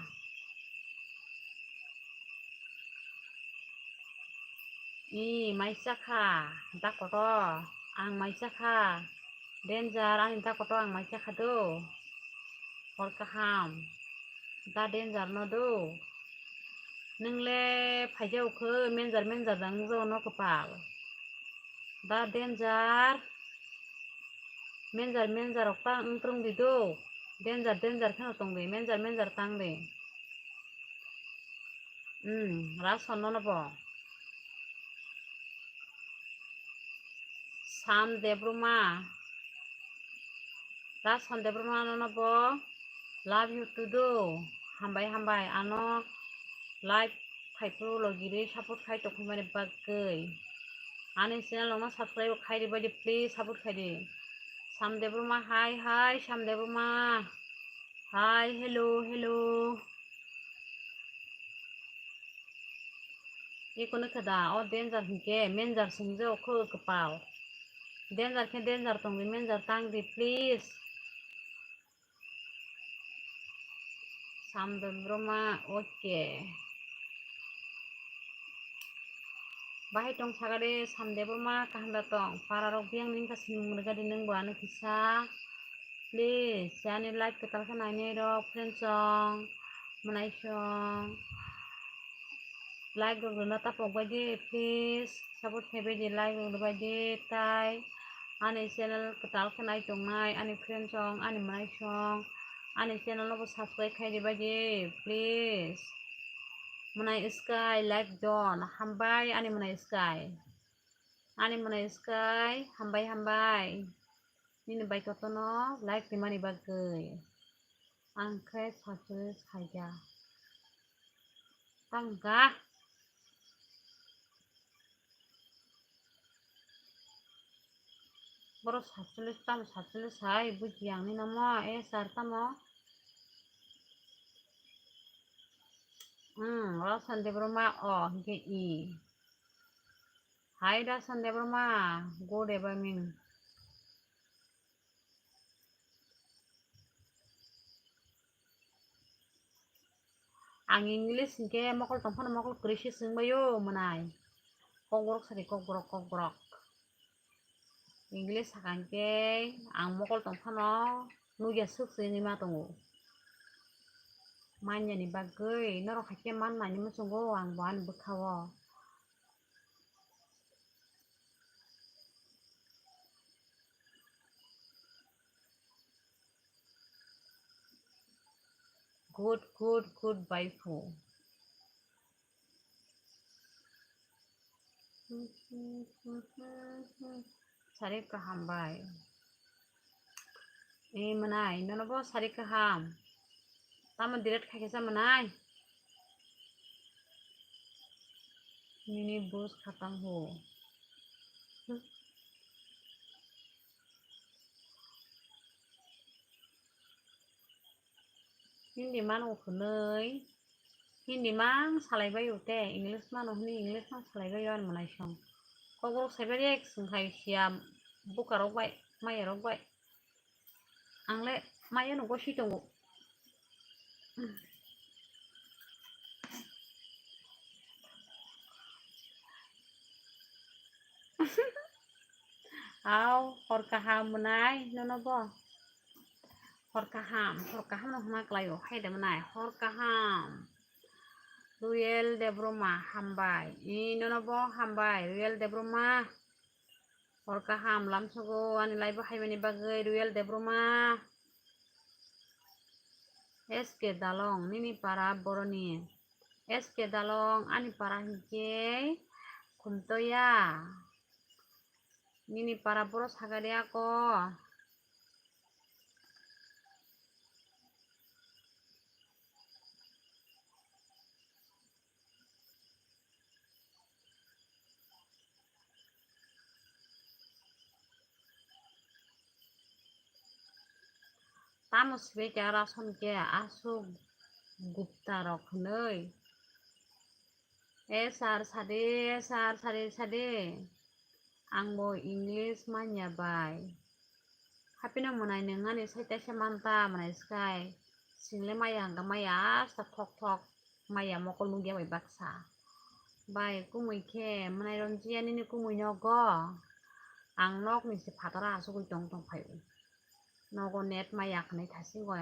I mai chakha, da koto, ang mai chakha. Danger, ani da koto ang mai chakha do. Hor kaham. Da danger no do. Nwng le phaijao khe menjar menjar da wngjago no kwpal. Da danger. Menjar menjar rok ta wng trong di do. Danger danger kheno tong di. Menjar menjar tang di. Hmm, Rason nono bo. Sam Debbarma. Rason Debbarma nono bo. Love you too do. Hambai hambai. Ano live phaiphuru logirwi support khai tongkhaimani bagwi. Ani channel rokno subscribe khai di bai di, please support khai di. Sam Debbarma, hi, hi, Sam Debbarma. Hi, hello, hello. Ikono khe da, o danger hinkhe, menjar sungje o khe kwpal. Danger khe danger tongdi, menjar tangdi, please. Sam Debbarma, okay. Bahai tong sagade Sam Debbarma, kaham da tong? Para rok biyang ning ka sinimung rwgadi nwng bo ano kisa. Please, ani live kwtal khe nainai rok, friend song, mwnai song. Like rok rwna tapok bai di, please. Support khai bai di, like rok rwbai di, tai. Ani channel kwtal khe nai tongnai, ani friend song, ani mwnai song. Ani channel no bo subscribe khai di bai di, please. Mwnai Sky, like don, hambai ani mwnai Sky. Ani mwnai Sky, hambai hambai. Nini bai kotono like rimani bagwi. Ang khe sachu saija. Tangga. Borok sachu tamo sachu sai buji ang nini mo e sar tamo. Hmm, Rason Debbarma o hingke i. Hi Rason Debbarma, good evening. Ang English hinkhe mokol tongphano mokol kwrwi se chwngbaio mwnai. Kokborok sadi kokborok kokborok. English sakha hinkhe ang mokol tongphano nukya swk se wngwi ma tongo. Manyani bagwi norok haikhe mannani muchungo ang bo ani bwkhao. Good, good, good, baiphung. Sari kaham bai. E mwnai, nono bo sari kaham. Tamo delete khai khe sa mwnai. Nini bus khatam ho. Hindi mano hwnwi, Hindi mang salai bai o te, English mano hwnwi English mang salai bai o ani mwnai song. Kokborok sai bai rek chwng khai siya bukarok bai, mayarok bai. Ang le maya no gosi tongo. Au, hor kaham mwnai nono bo. Hor kaham, hor kaham no hwnna kwlai o, hai de mwnai, hor kaham. Ruyel Debroma, hambai. I nono bo hambai, Ruyel Debroma. Hor kaham lamsogo ani live o haibani bagwi, Ruyel Debroma. S K Dalong, nini para boroni. S K Dalong, ani para hinkhe Khumtoya. Nini para boro sagari ako. Tamo swbaicha rason khe aswk gupta rok hwnwi. E sir sade, sir sade, sade. Angbo English manya bai. Hapino mwnai nwng ani saita se manta mwnai sky. Single maya hwnkha maya asta thok thok maya mokol nukya bai baksa. Bai kumui khe mwnai ronjiya nini kumui nogo. Ang nokni se phataro asugwi tong tong phai o. Nogo net maya khwnai thasing go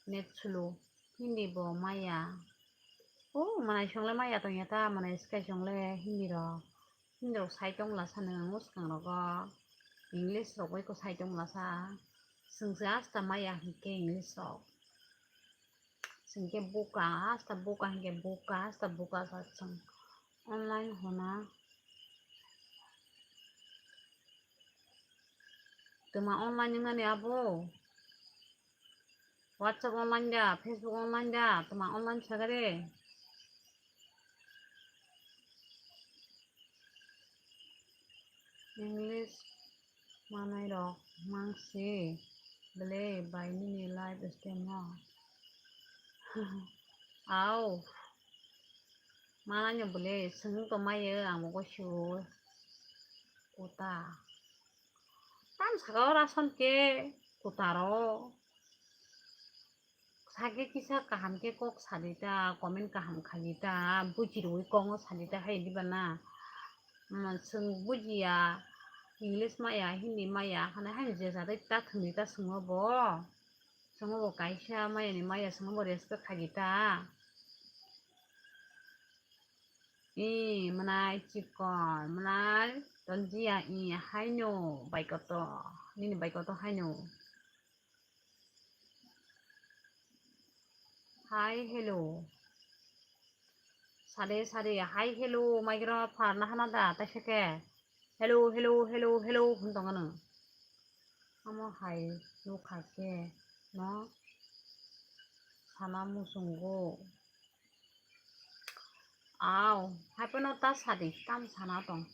net sulu. Hindi bo maya. O mwnai songle maya tongya ta mwnai sky songle hindi rok. Hindi rok sai tong lasa nwng ang swkang rogo. English rok bai ko sai tong lasa. Swngse asta maya hinkhe English rok. Swngkhe buka, asta buka hinkhe buka, asta buka sa swng. Online hona. Twma online wngnani abo? WhatsApp online da, Facebook online da, twma online sagare? English manai rok mangsi belai bai nini live stream no. Au. Manai no belai swng tong maio ang bo sio. Kuta. Tam saka o rason ke kutaro. Sake kisa kaham khe kok sadi ta, comment kaham khaidi ta, buji rwui kongo sadi ta hai diba na. Chwng bujiya, English maya, Hindi maya, hanai haino je jatwi ta thwngdi ta swngma bo. Swngma bo kaisa mayani maya swngma bo respect khaidi ta. I mwnai chikon, mwnai tonjiya i haino baikoto, nini baikoto haino. Hi, hello. Sade, sade, hi, hello, maigra pharna hana da, taisa khe. Hello, hello, hello, hello, hwn tongo nwng. Amo hai nukha khe no sana muchungo. Au, hai phano ta sadi, tam sana tong.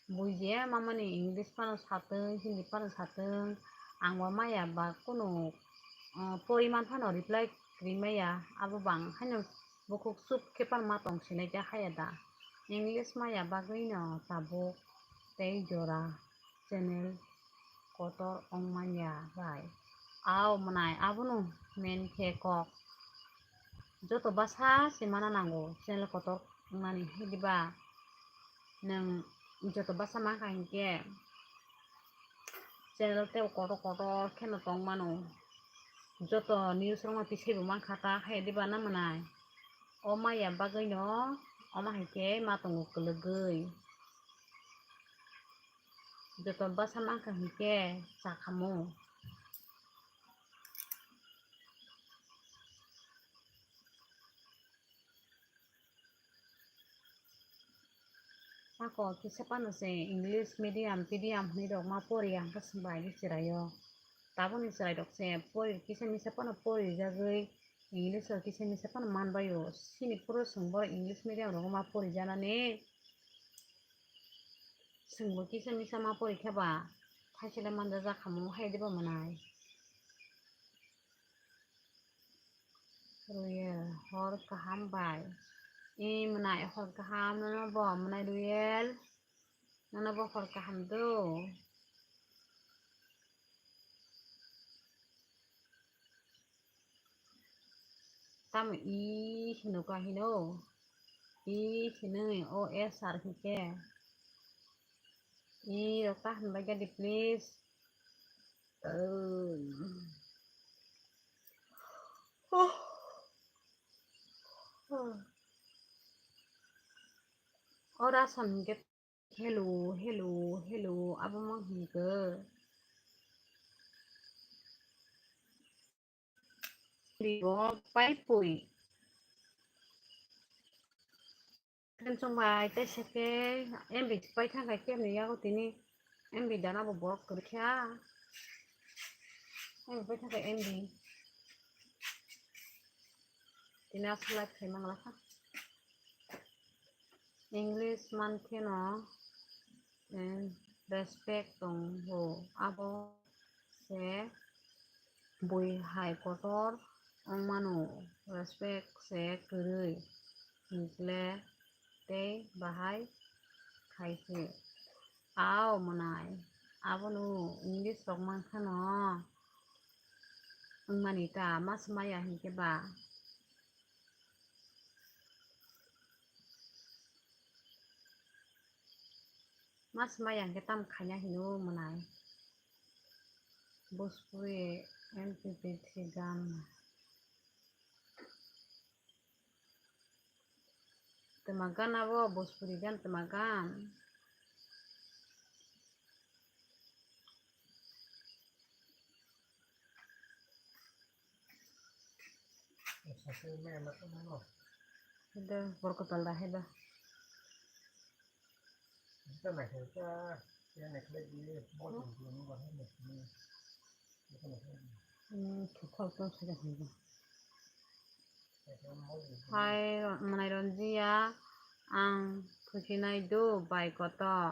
Buji ya mamani English phano satwng, Hindi phano satwng. Ang bo maya ba kunu, uh, poriman phano reply kwrwi maya. Abo bang haino bukhuk chup khe phano ma tong sinai ja haya da. English maya bagwi no tabuk tei jora channel kotor wng manya bai. Au mwnai abono main khe kok. Joto basa se mana nango channel kotor wngnani, hidiba nwng joto basa mankha hinkhe channel tei kotor kotor kheno tong mano. Joto news rokno tisaibo mankha ta, hai diba na mwnai? O maya bagwino omo hai khe ma tongo kwlwgwi. Joto bwsa mankha hinkhe chakhamu. Ako kisa phano se English medium, medium hwnwi rok ma pori ya hwnkhe chwng bai khe chwraio. Tabukni chwrai rok se pori kisa misa phano pori jagwi English rok kisa misa phano man baio. Chini phuru chwng borok English medium rogo ma pori janani. Chwngbo kisa misa ma pori khe ba thaisele manja jakhamu hai diba mwnai. Ruyel, hor kaham bai. I mwnai hor kaham, nono bo mwnai Ruyel. Nono bo hor kaham do. Tamo i hino ka hino. I hino o S R hike. I rok ta hwnbai gadi please. Um. Oh. Oh. Ora son hinkhe hello, hello, hello, abo mang hinkhe. Bo pai pui. Ken chong bai, tei se khe M B pai thang khe kemni yago tini M B dana bo borok kwrwi kha. M B pai thang khe M B. Tini aswk live khai mang lakha. English man kheno, eh, respect tongo, abo se bui hai kotor wngmano, respect se kwrwi, hinkhe tei bahai khai se. Ao mwnai, abono English rok man kheno wngmani ta, ma swmaiya hinkhe ba. Ma swmaiya hinkhe tamo khaina hino mwnai. Bhojpuri M P three gan. Twma gan abo Bhojpuri gan twma gan. Heda, borok kwtal da heda. Hmm, thukhok tong saja hwnba. Hai, mwnai Ronjiya, ang thusinai do bai kotor,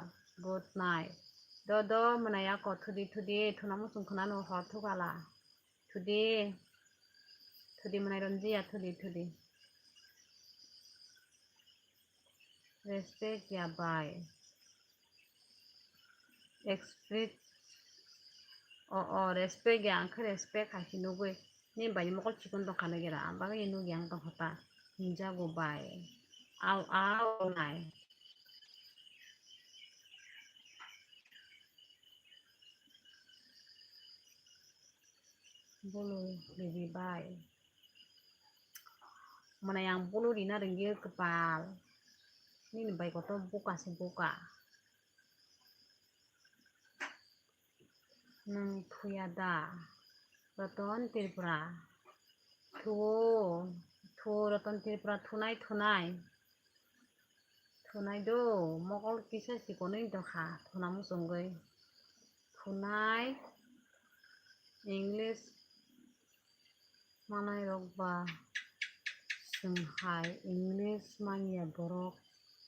good night. Do, do, mwnai ako thudi, thudi, thuna muchung khwnano hor thukala. Thudi, thudi mwnai Ronjiya, thudi, thudi. Respect ya bai. Expect. O, o, respect ya, ang khe respect hai se nugui. Ni bai ni mokol chikon tong kha nugui ra, ang bagwi ni nugui ang tong kha ta. Hinjago bai. Au, au, nai. Bolo riri bai. Mwnai ang bolo rina rwngya kwpal. Nini bai kotor buka se buka. Nwng thuya da? Ratan Tripura. Thuo, thuo Ratan Tripura, thunai, thunai. Thunai do, mokol kisa chikonwi dokha, thuna muchungwi. Thunai, English manai rok ba, chwng hai English manya borok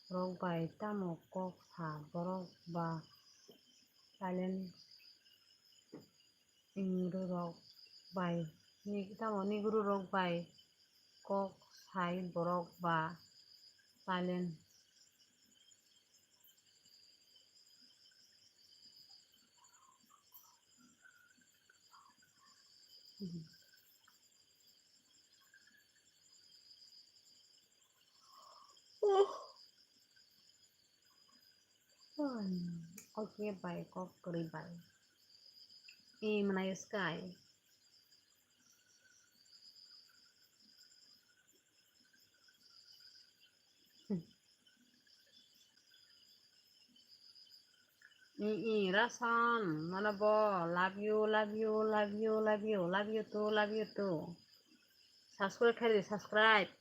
rok bai tamo kok sa borok ba silent. Negro rok bai, ni-, tamo Negro rok bai kok sai borok ba silent. Hmm, oke bai, kok kwrwi bai. E, mwnai sky. Hmm. I, i, Rasan, mano bo, love you, love you, love you, love you, love you too, love you too. Subscribe khaidi, subscribe.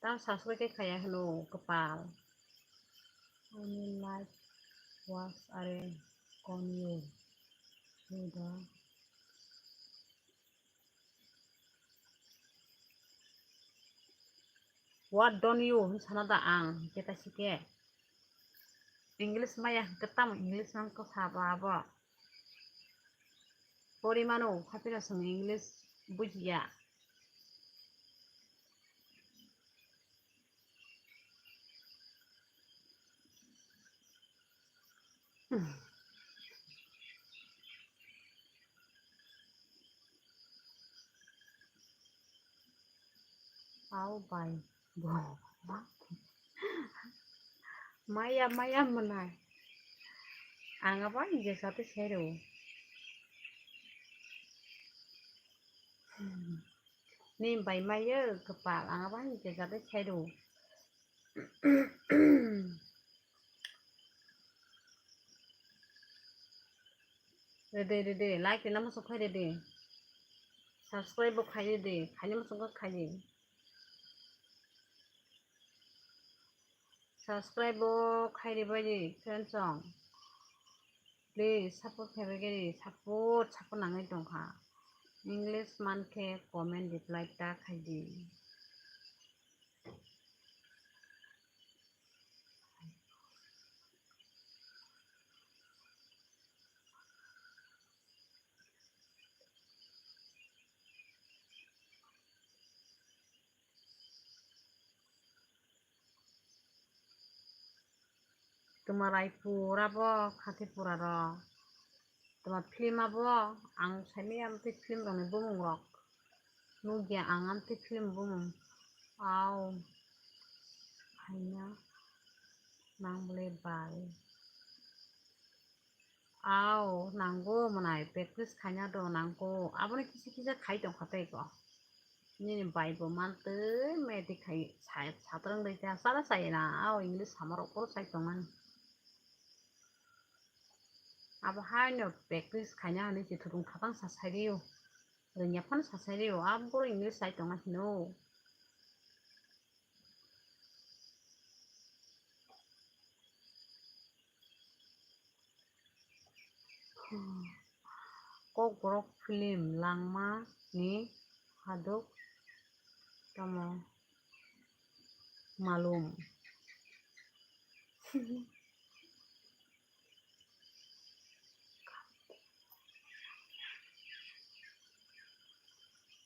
Tamo subscribe khe khaya hwno kwpal. Ani life was are kon you. Suda. What don't you? Hwn sana da ang, hwnkhe ta sike. English maya hwnkhe tamo English nang khe sabo abo. Pori mano, hapira song English bujiya. Au bai bo. Maya, maya mwnai. Ang abo ani jesa tei sai rw. Ni bai maya kwpal, ang abo ani jesa tei sai rw. Rede, rede, like rina muchung khai rede. Subscribe bo khai rede, khaina muchung khai di. Subscribe bo khai rede bai di, friends song. Please support khai bai di, support, support nangwi tongkha. English mankhe comment reply ta khai di. Twma Raipur abo Khatipura rok. Twma film abo ang saimaya amtwi film rokni bumung rok. Nukya ang amtwi film bumung. Au. Haina. Nang bole bai. Au, nango mwnai practice khaina do nango. Abono kisa kisa khai tongkha tei ko. Nini bai bo mantwi mete khai sa-, satrang dai ta sara sai na. Au, English sama rok poro sai tongmani. Abo haino practice khaina hinwi se thudung khatang sa sai rio. Rwngya phano sa sai rio. Abo English sai tongma hino. Kokborok film langma ni haduk tamo malum.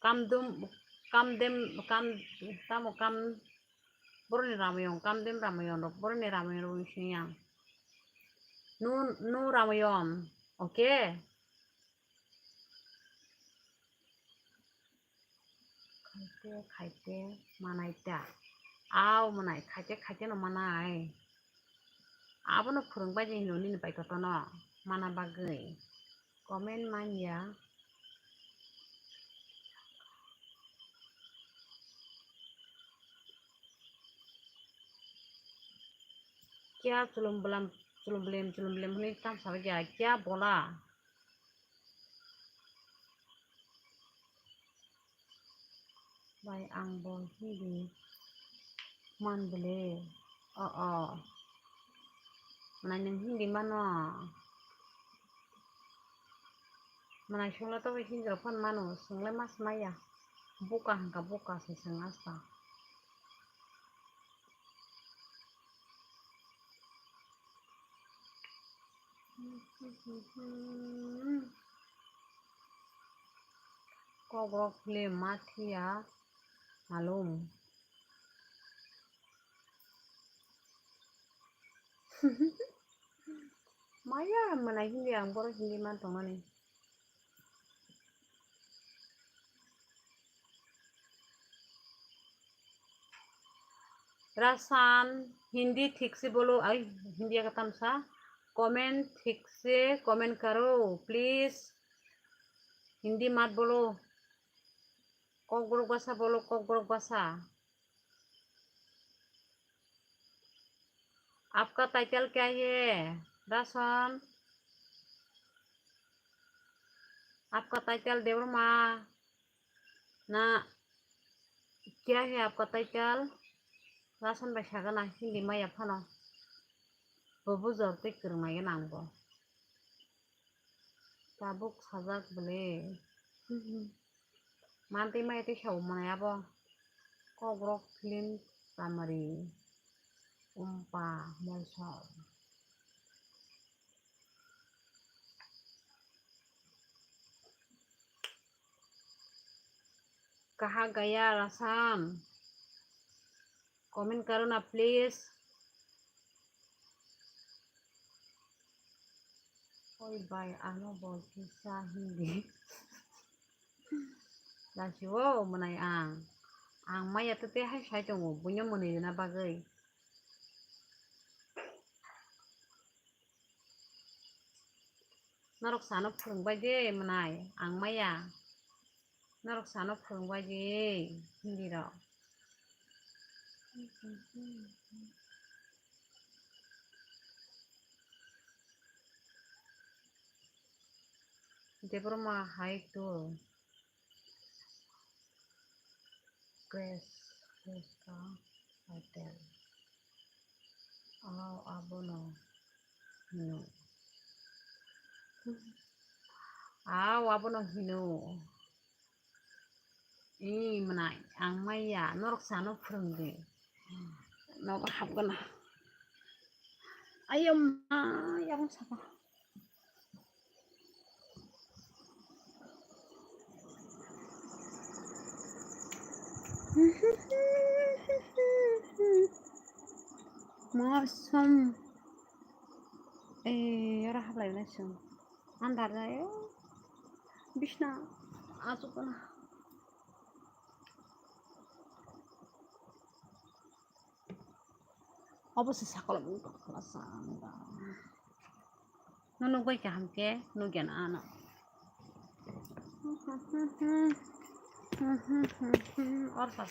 Kamdum, kamdem, kam, tamo kam, boroni Ramayana, kamdem Ramayana rok, boroni Ramayana rok wngsi yang. Nu, nu Ramayana, okay? Khaite, khaite, manai ta. Au, manai, khaite, khaite no manai. Abono phwrwng bai di hino nini bai kotono mana bagwi. Comment man ya. Kya chulum bulam, chulum bulim, chulum bulim hwnwi tam sabai kya, kya bola? Bai, ang bo Hindi man bwle. O, o. Mwnai nwng Hindi mano? Mwnai songla to Hindi rok phano mano, swngle mas maya. Buka hwnkha buka se swng asta. Kokborok film ma thiya malum. Maya mwnai Hindi, ang borok Hindi man tongmani. Rasan, Hindi thik se bolo, ai, Hindi ka tamsa, comment thik se comment karo, please. Hindi mat bolo, Kokborok bhasha bolo, Kokborok bhasha. आपका टाइटल क्या है, राशन? आपका टाइटल देवर्मा ना क्या है आपका title? Rasan bai sagana Hindi maya phano. Bo bujor tei kwrwng nai gana ang bo. Tabuk sajak bwle. Mantwi mai twi sao mwnai abo. Kokborok film summary. Umpa Molsol. Kaha gaya Rasan? Comment karo na, please. Oi bai, ano bo kisa Hindi. Lasi o mwnai ang. Ang maya tete hai sai tongo, buino mwnwi rwna bagwi. Norok sano phwrwng bai de mwnai, ang maya. Norok sano phwrwng bai de Hindi rok. Debbarma hai to. Grace, Grace ka hotel. Aw, abono hino. Aw, abono hino. Ee, mwnai, ang maya, norok sano phwrwngdi. Nogo hapgwna. Ayomma, yakung saka. Mosam. Eh, ora hablai nai sung. Andar jai, oh. Bishna, asuk na. Obo se sakol bung tong khala sa ang da. No nugbai kaham khe nugya na ano. Or sa.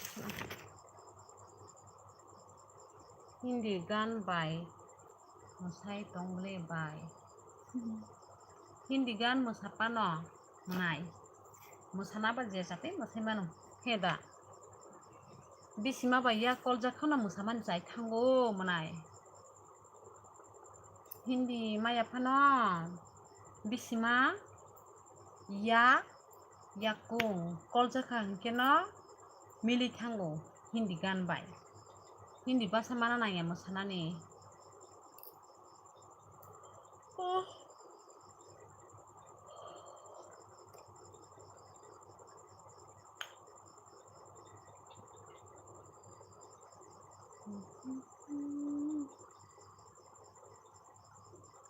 Hindi gan bai mwsai tong le bai. Hindi gan mwsa pano mwnai. Mwsana ba je chate mwsai mano. He da. Bisima bai yak koljak khano mwsamani chai thango mwnai. Hindi maya phano bisima yak yakung koljak kha hinkhe no mili thango Hindi gan bai. Hindi basa mana nangya mwsanani.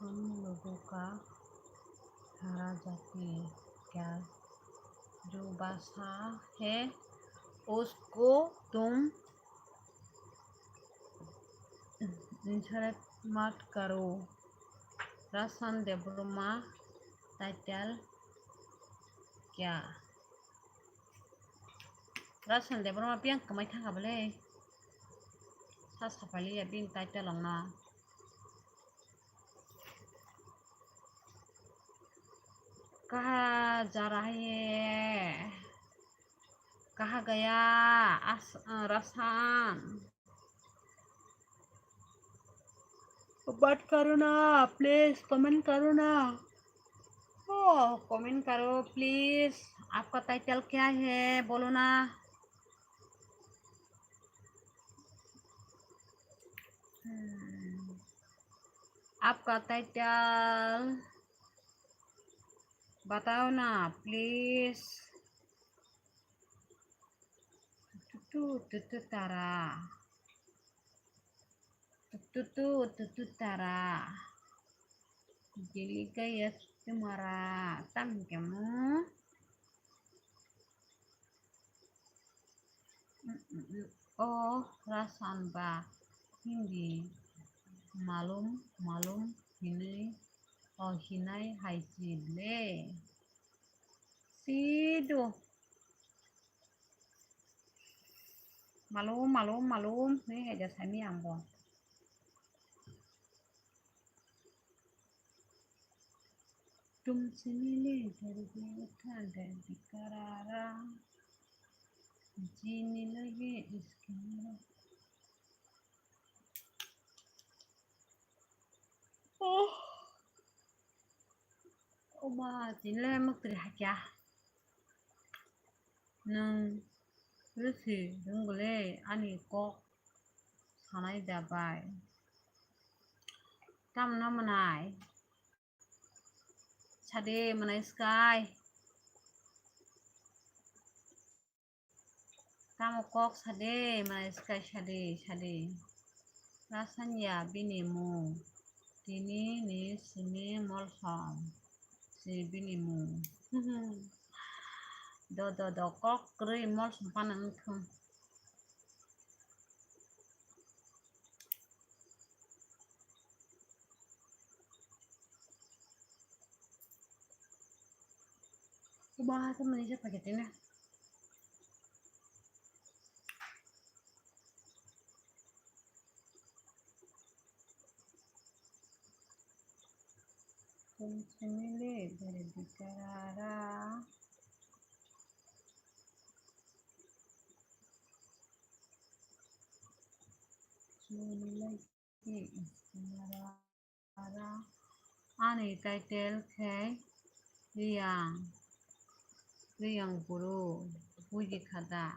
हम लोगों का सारा जाति क्या जो भाषा है उसको तुम इंसल्ट मत करो। Rasan Debbarma title क्या? Rasan Debbarma biyang kwmai thangkha bwle. Sa sapaliya bini title wngno. Kaha jara hai ye? Kaha gaya? As-, uh, Rasan. बात करो ना, प्लीज कमेंट करो ना। ओ, कमेंट करो प्लीज। आपका टाइटल क्या है, बोलो ना। Hmm. आपका टाइटल बताओ ना please. Tutu tutu tara. Tutu tutu tara. Jili gaya tumara. Tam kamu. Oh, Rasan ba Hindi malum, malum hinwi, oh, hinai hai si le. Sido. Malum, malum, malum, hinwi hai da sami ang bo. तुमसे मिले जरूरत था दर्द करारा, जीने लगे इश्क में। Oh. Oma, tini le mwktwi hakya. Nwng rwsi rwngole ani kok sanai da bai. Tamno mwnai? Sade mwnai sky. Tamo kok sade, mwnai sky sade, sade. Rasan ya bini mung. Tini ni simi molsom. Si bini mung. Do, do, do, kok kwrwi molsom phano wngthung. Bahasa Malaysia pakai tena. Sumili dari bicara. Sumili. Ani title khe Riyang, Riyang Bru, buji kha da?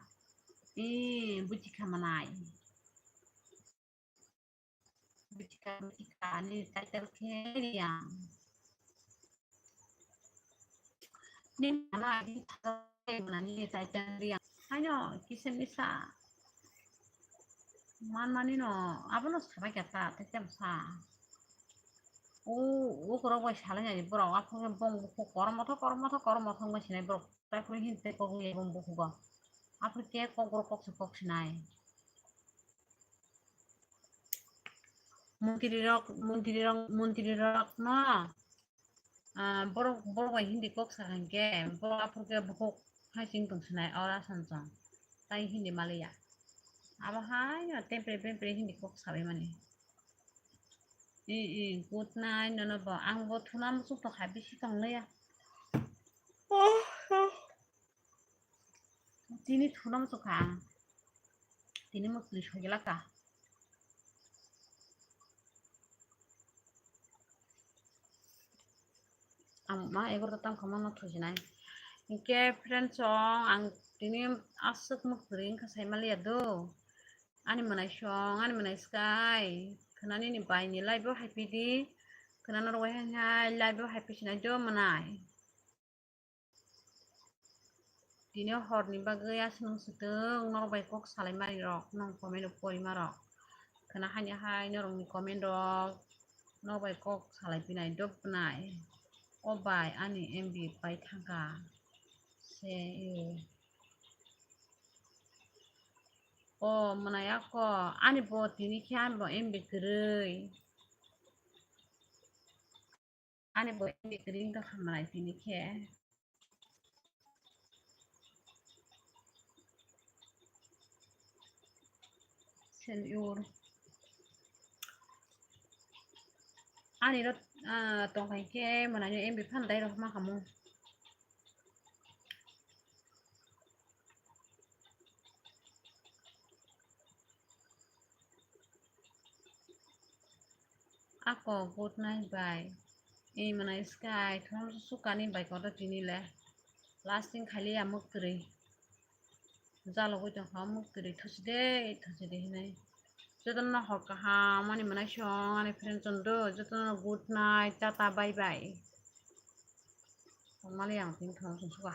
Ee, buji kha manai. Buji kha, buji kha, ani title khe Riyang. Nini mama agi thajak nani tai tang riya. Haino kisa misa manmani no abono sabai kha ta, tei tamo sa. O, o borok bai salai nai borok, aphuru bong bukhuk korom mothok, korom mothok, korom mothok bai sinai borok, tai phuru hinte kok ni bong bukhugo. Aphuru khe kok borok kok se kok sinai. Montri rok, montri rok, montri rok no, ah, borok, borok bai Hindi kok sa hwnkhe, borok aphuru khe bukhuk hai chwng tong sinai ora sanchong. Tai Hindi maliya. Abo hai no tempre tempre Hindi kok sabai mani. I, i, good night, nono bo. Ang bo thuna muchuk tong kha, bisi tong liya. Tini thuna muchuk kha ang. Tini mukli soi glak kha. Ang ma egarota tang kha mano thusinai. Hinkhe friends song ang tini aswk mukli wngkha sai maliya do. Ani mwnai song, ani mwnai sky. Khwnani ni bai ni live o hai pidi. Khwnano rwai hai hai live o hai pisinai do mwnai. Tini horni bagwi aswk swtwng norok bai kok salai mani rok, nong comment rok pori ma rok. Khwna haini hai norokni comment rok, norok bai kok salai pinai dop nai. O bai ani M B pai thangkha. Se, e. O mwnai ako ani bo tini khe ani bo M B kwrwi. Ani bo M B kwrwi wngkha mwnai tini khe. Senior. Ani ro, ah, tong khai khe mwnai no M B phan dai rok ma kamo. Ako good night bai. Ei mwnai sky thon sukani bai koto tini le. Lasting khali amuk kwrwi. Jalogwi tongkha amuk kwrwi, thusi de, thusi de hinai. Jotono hor kaham ani mwnai song ani friend chondro, jotono good night, tata, bye bye. Tongmani ang tini thon sung suka.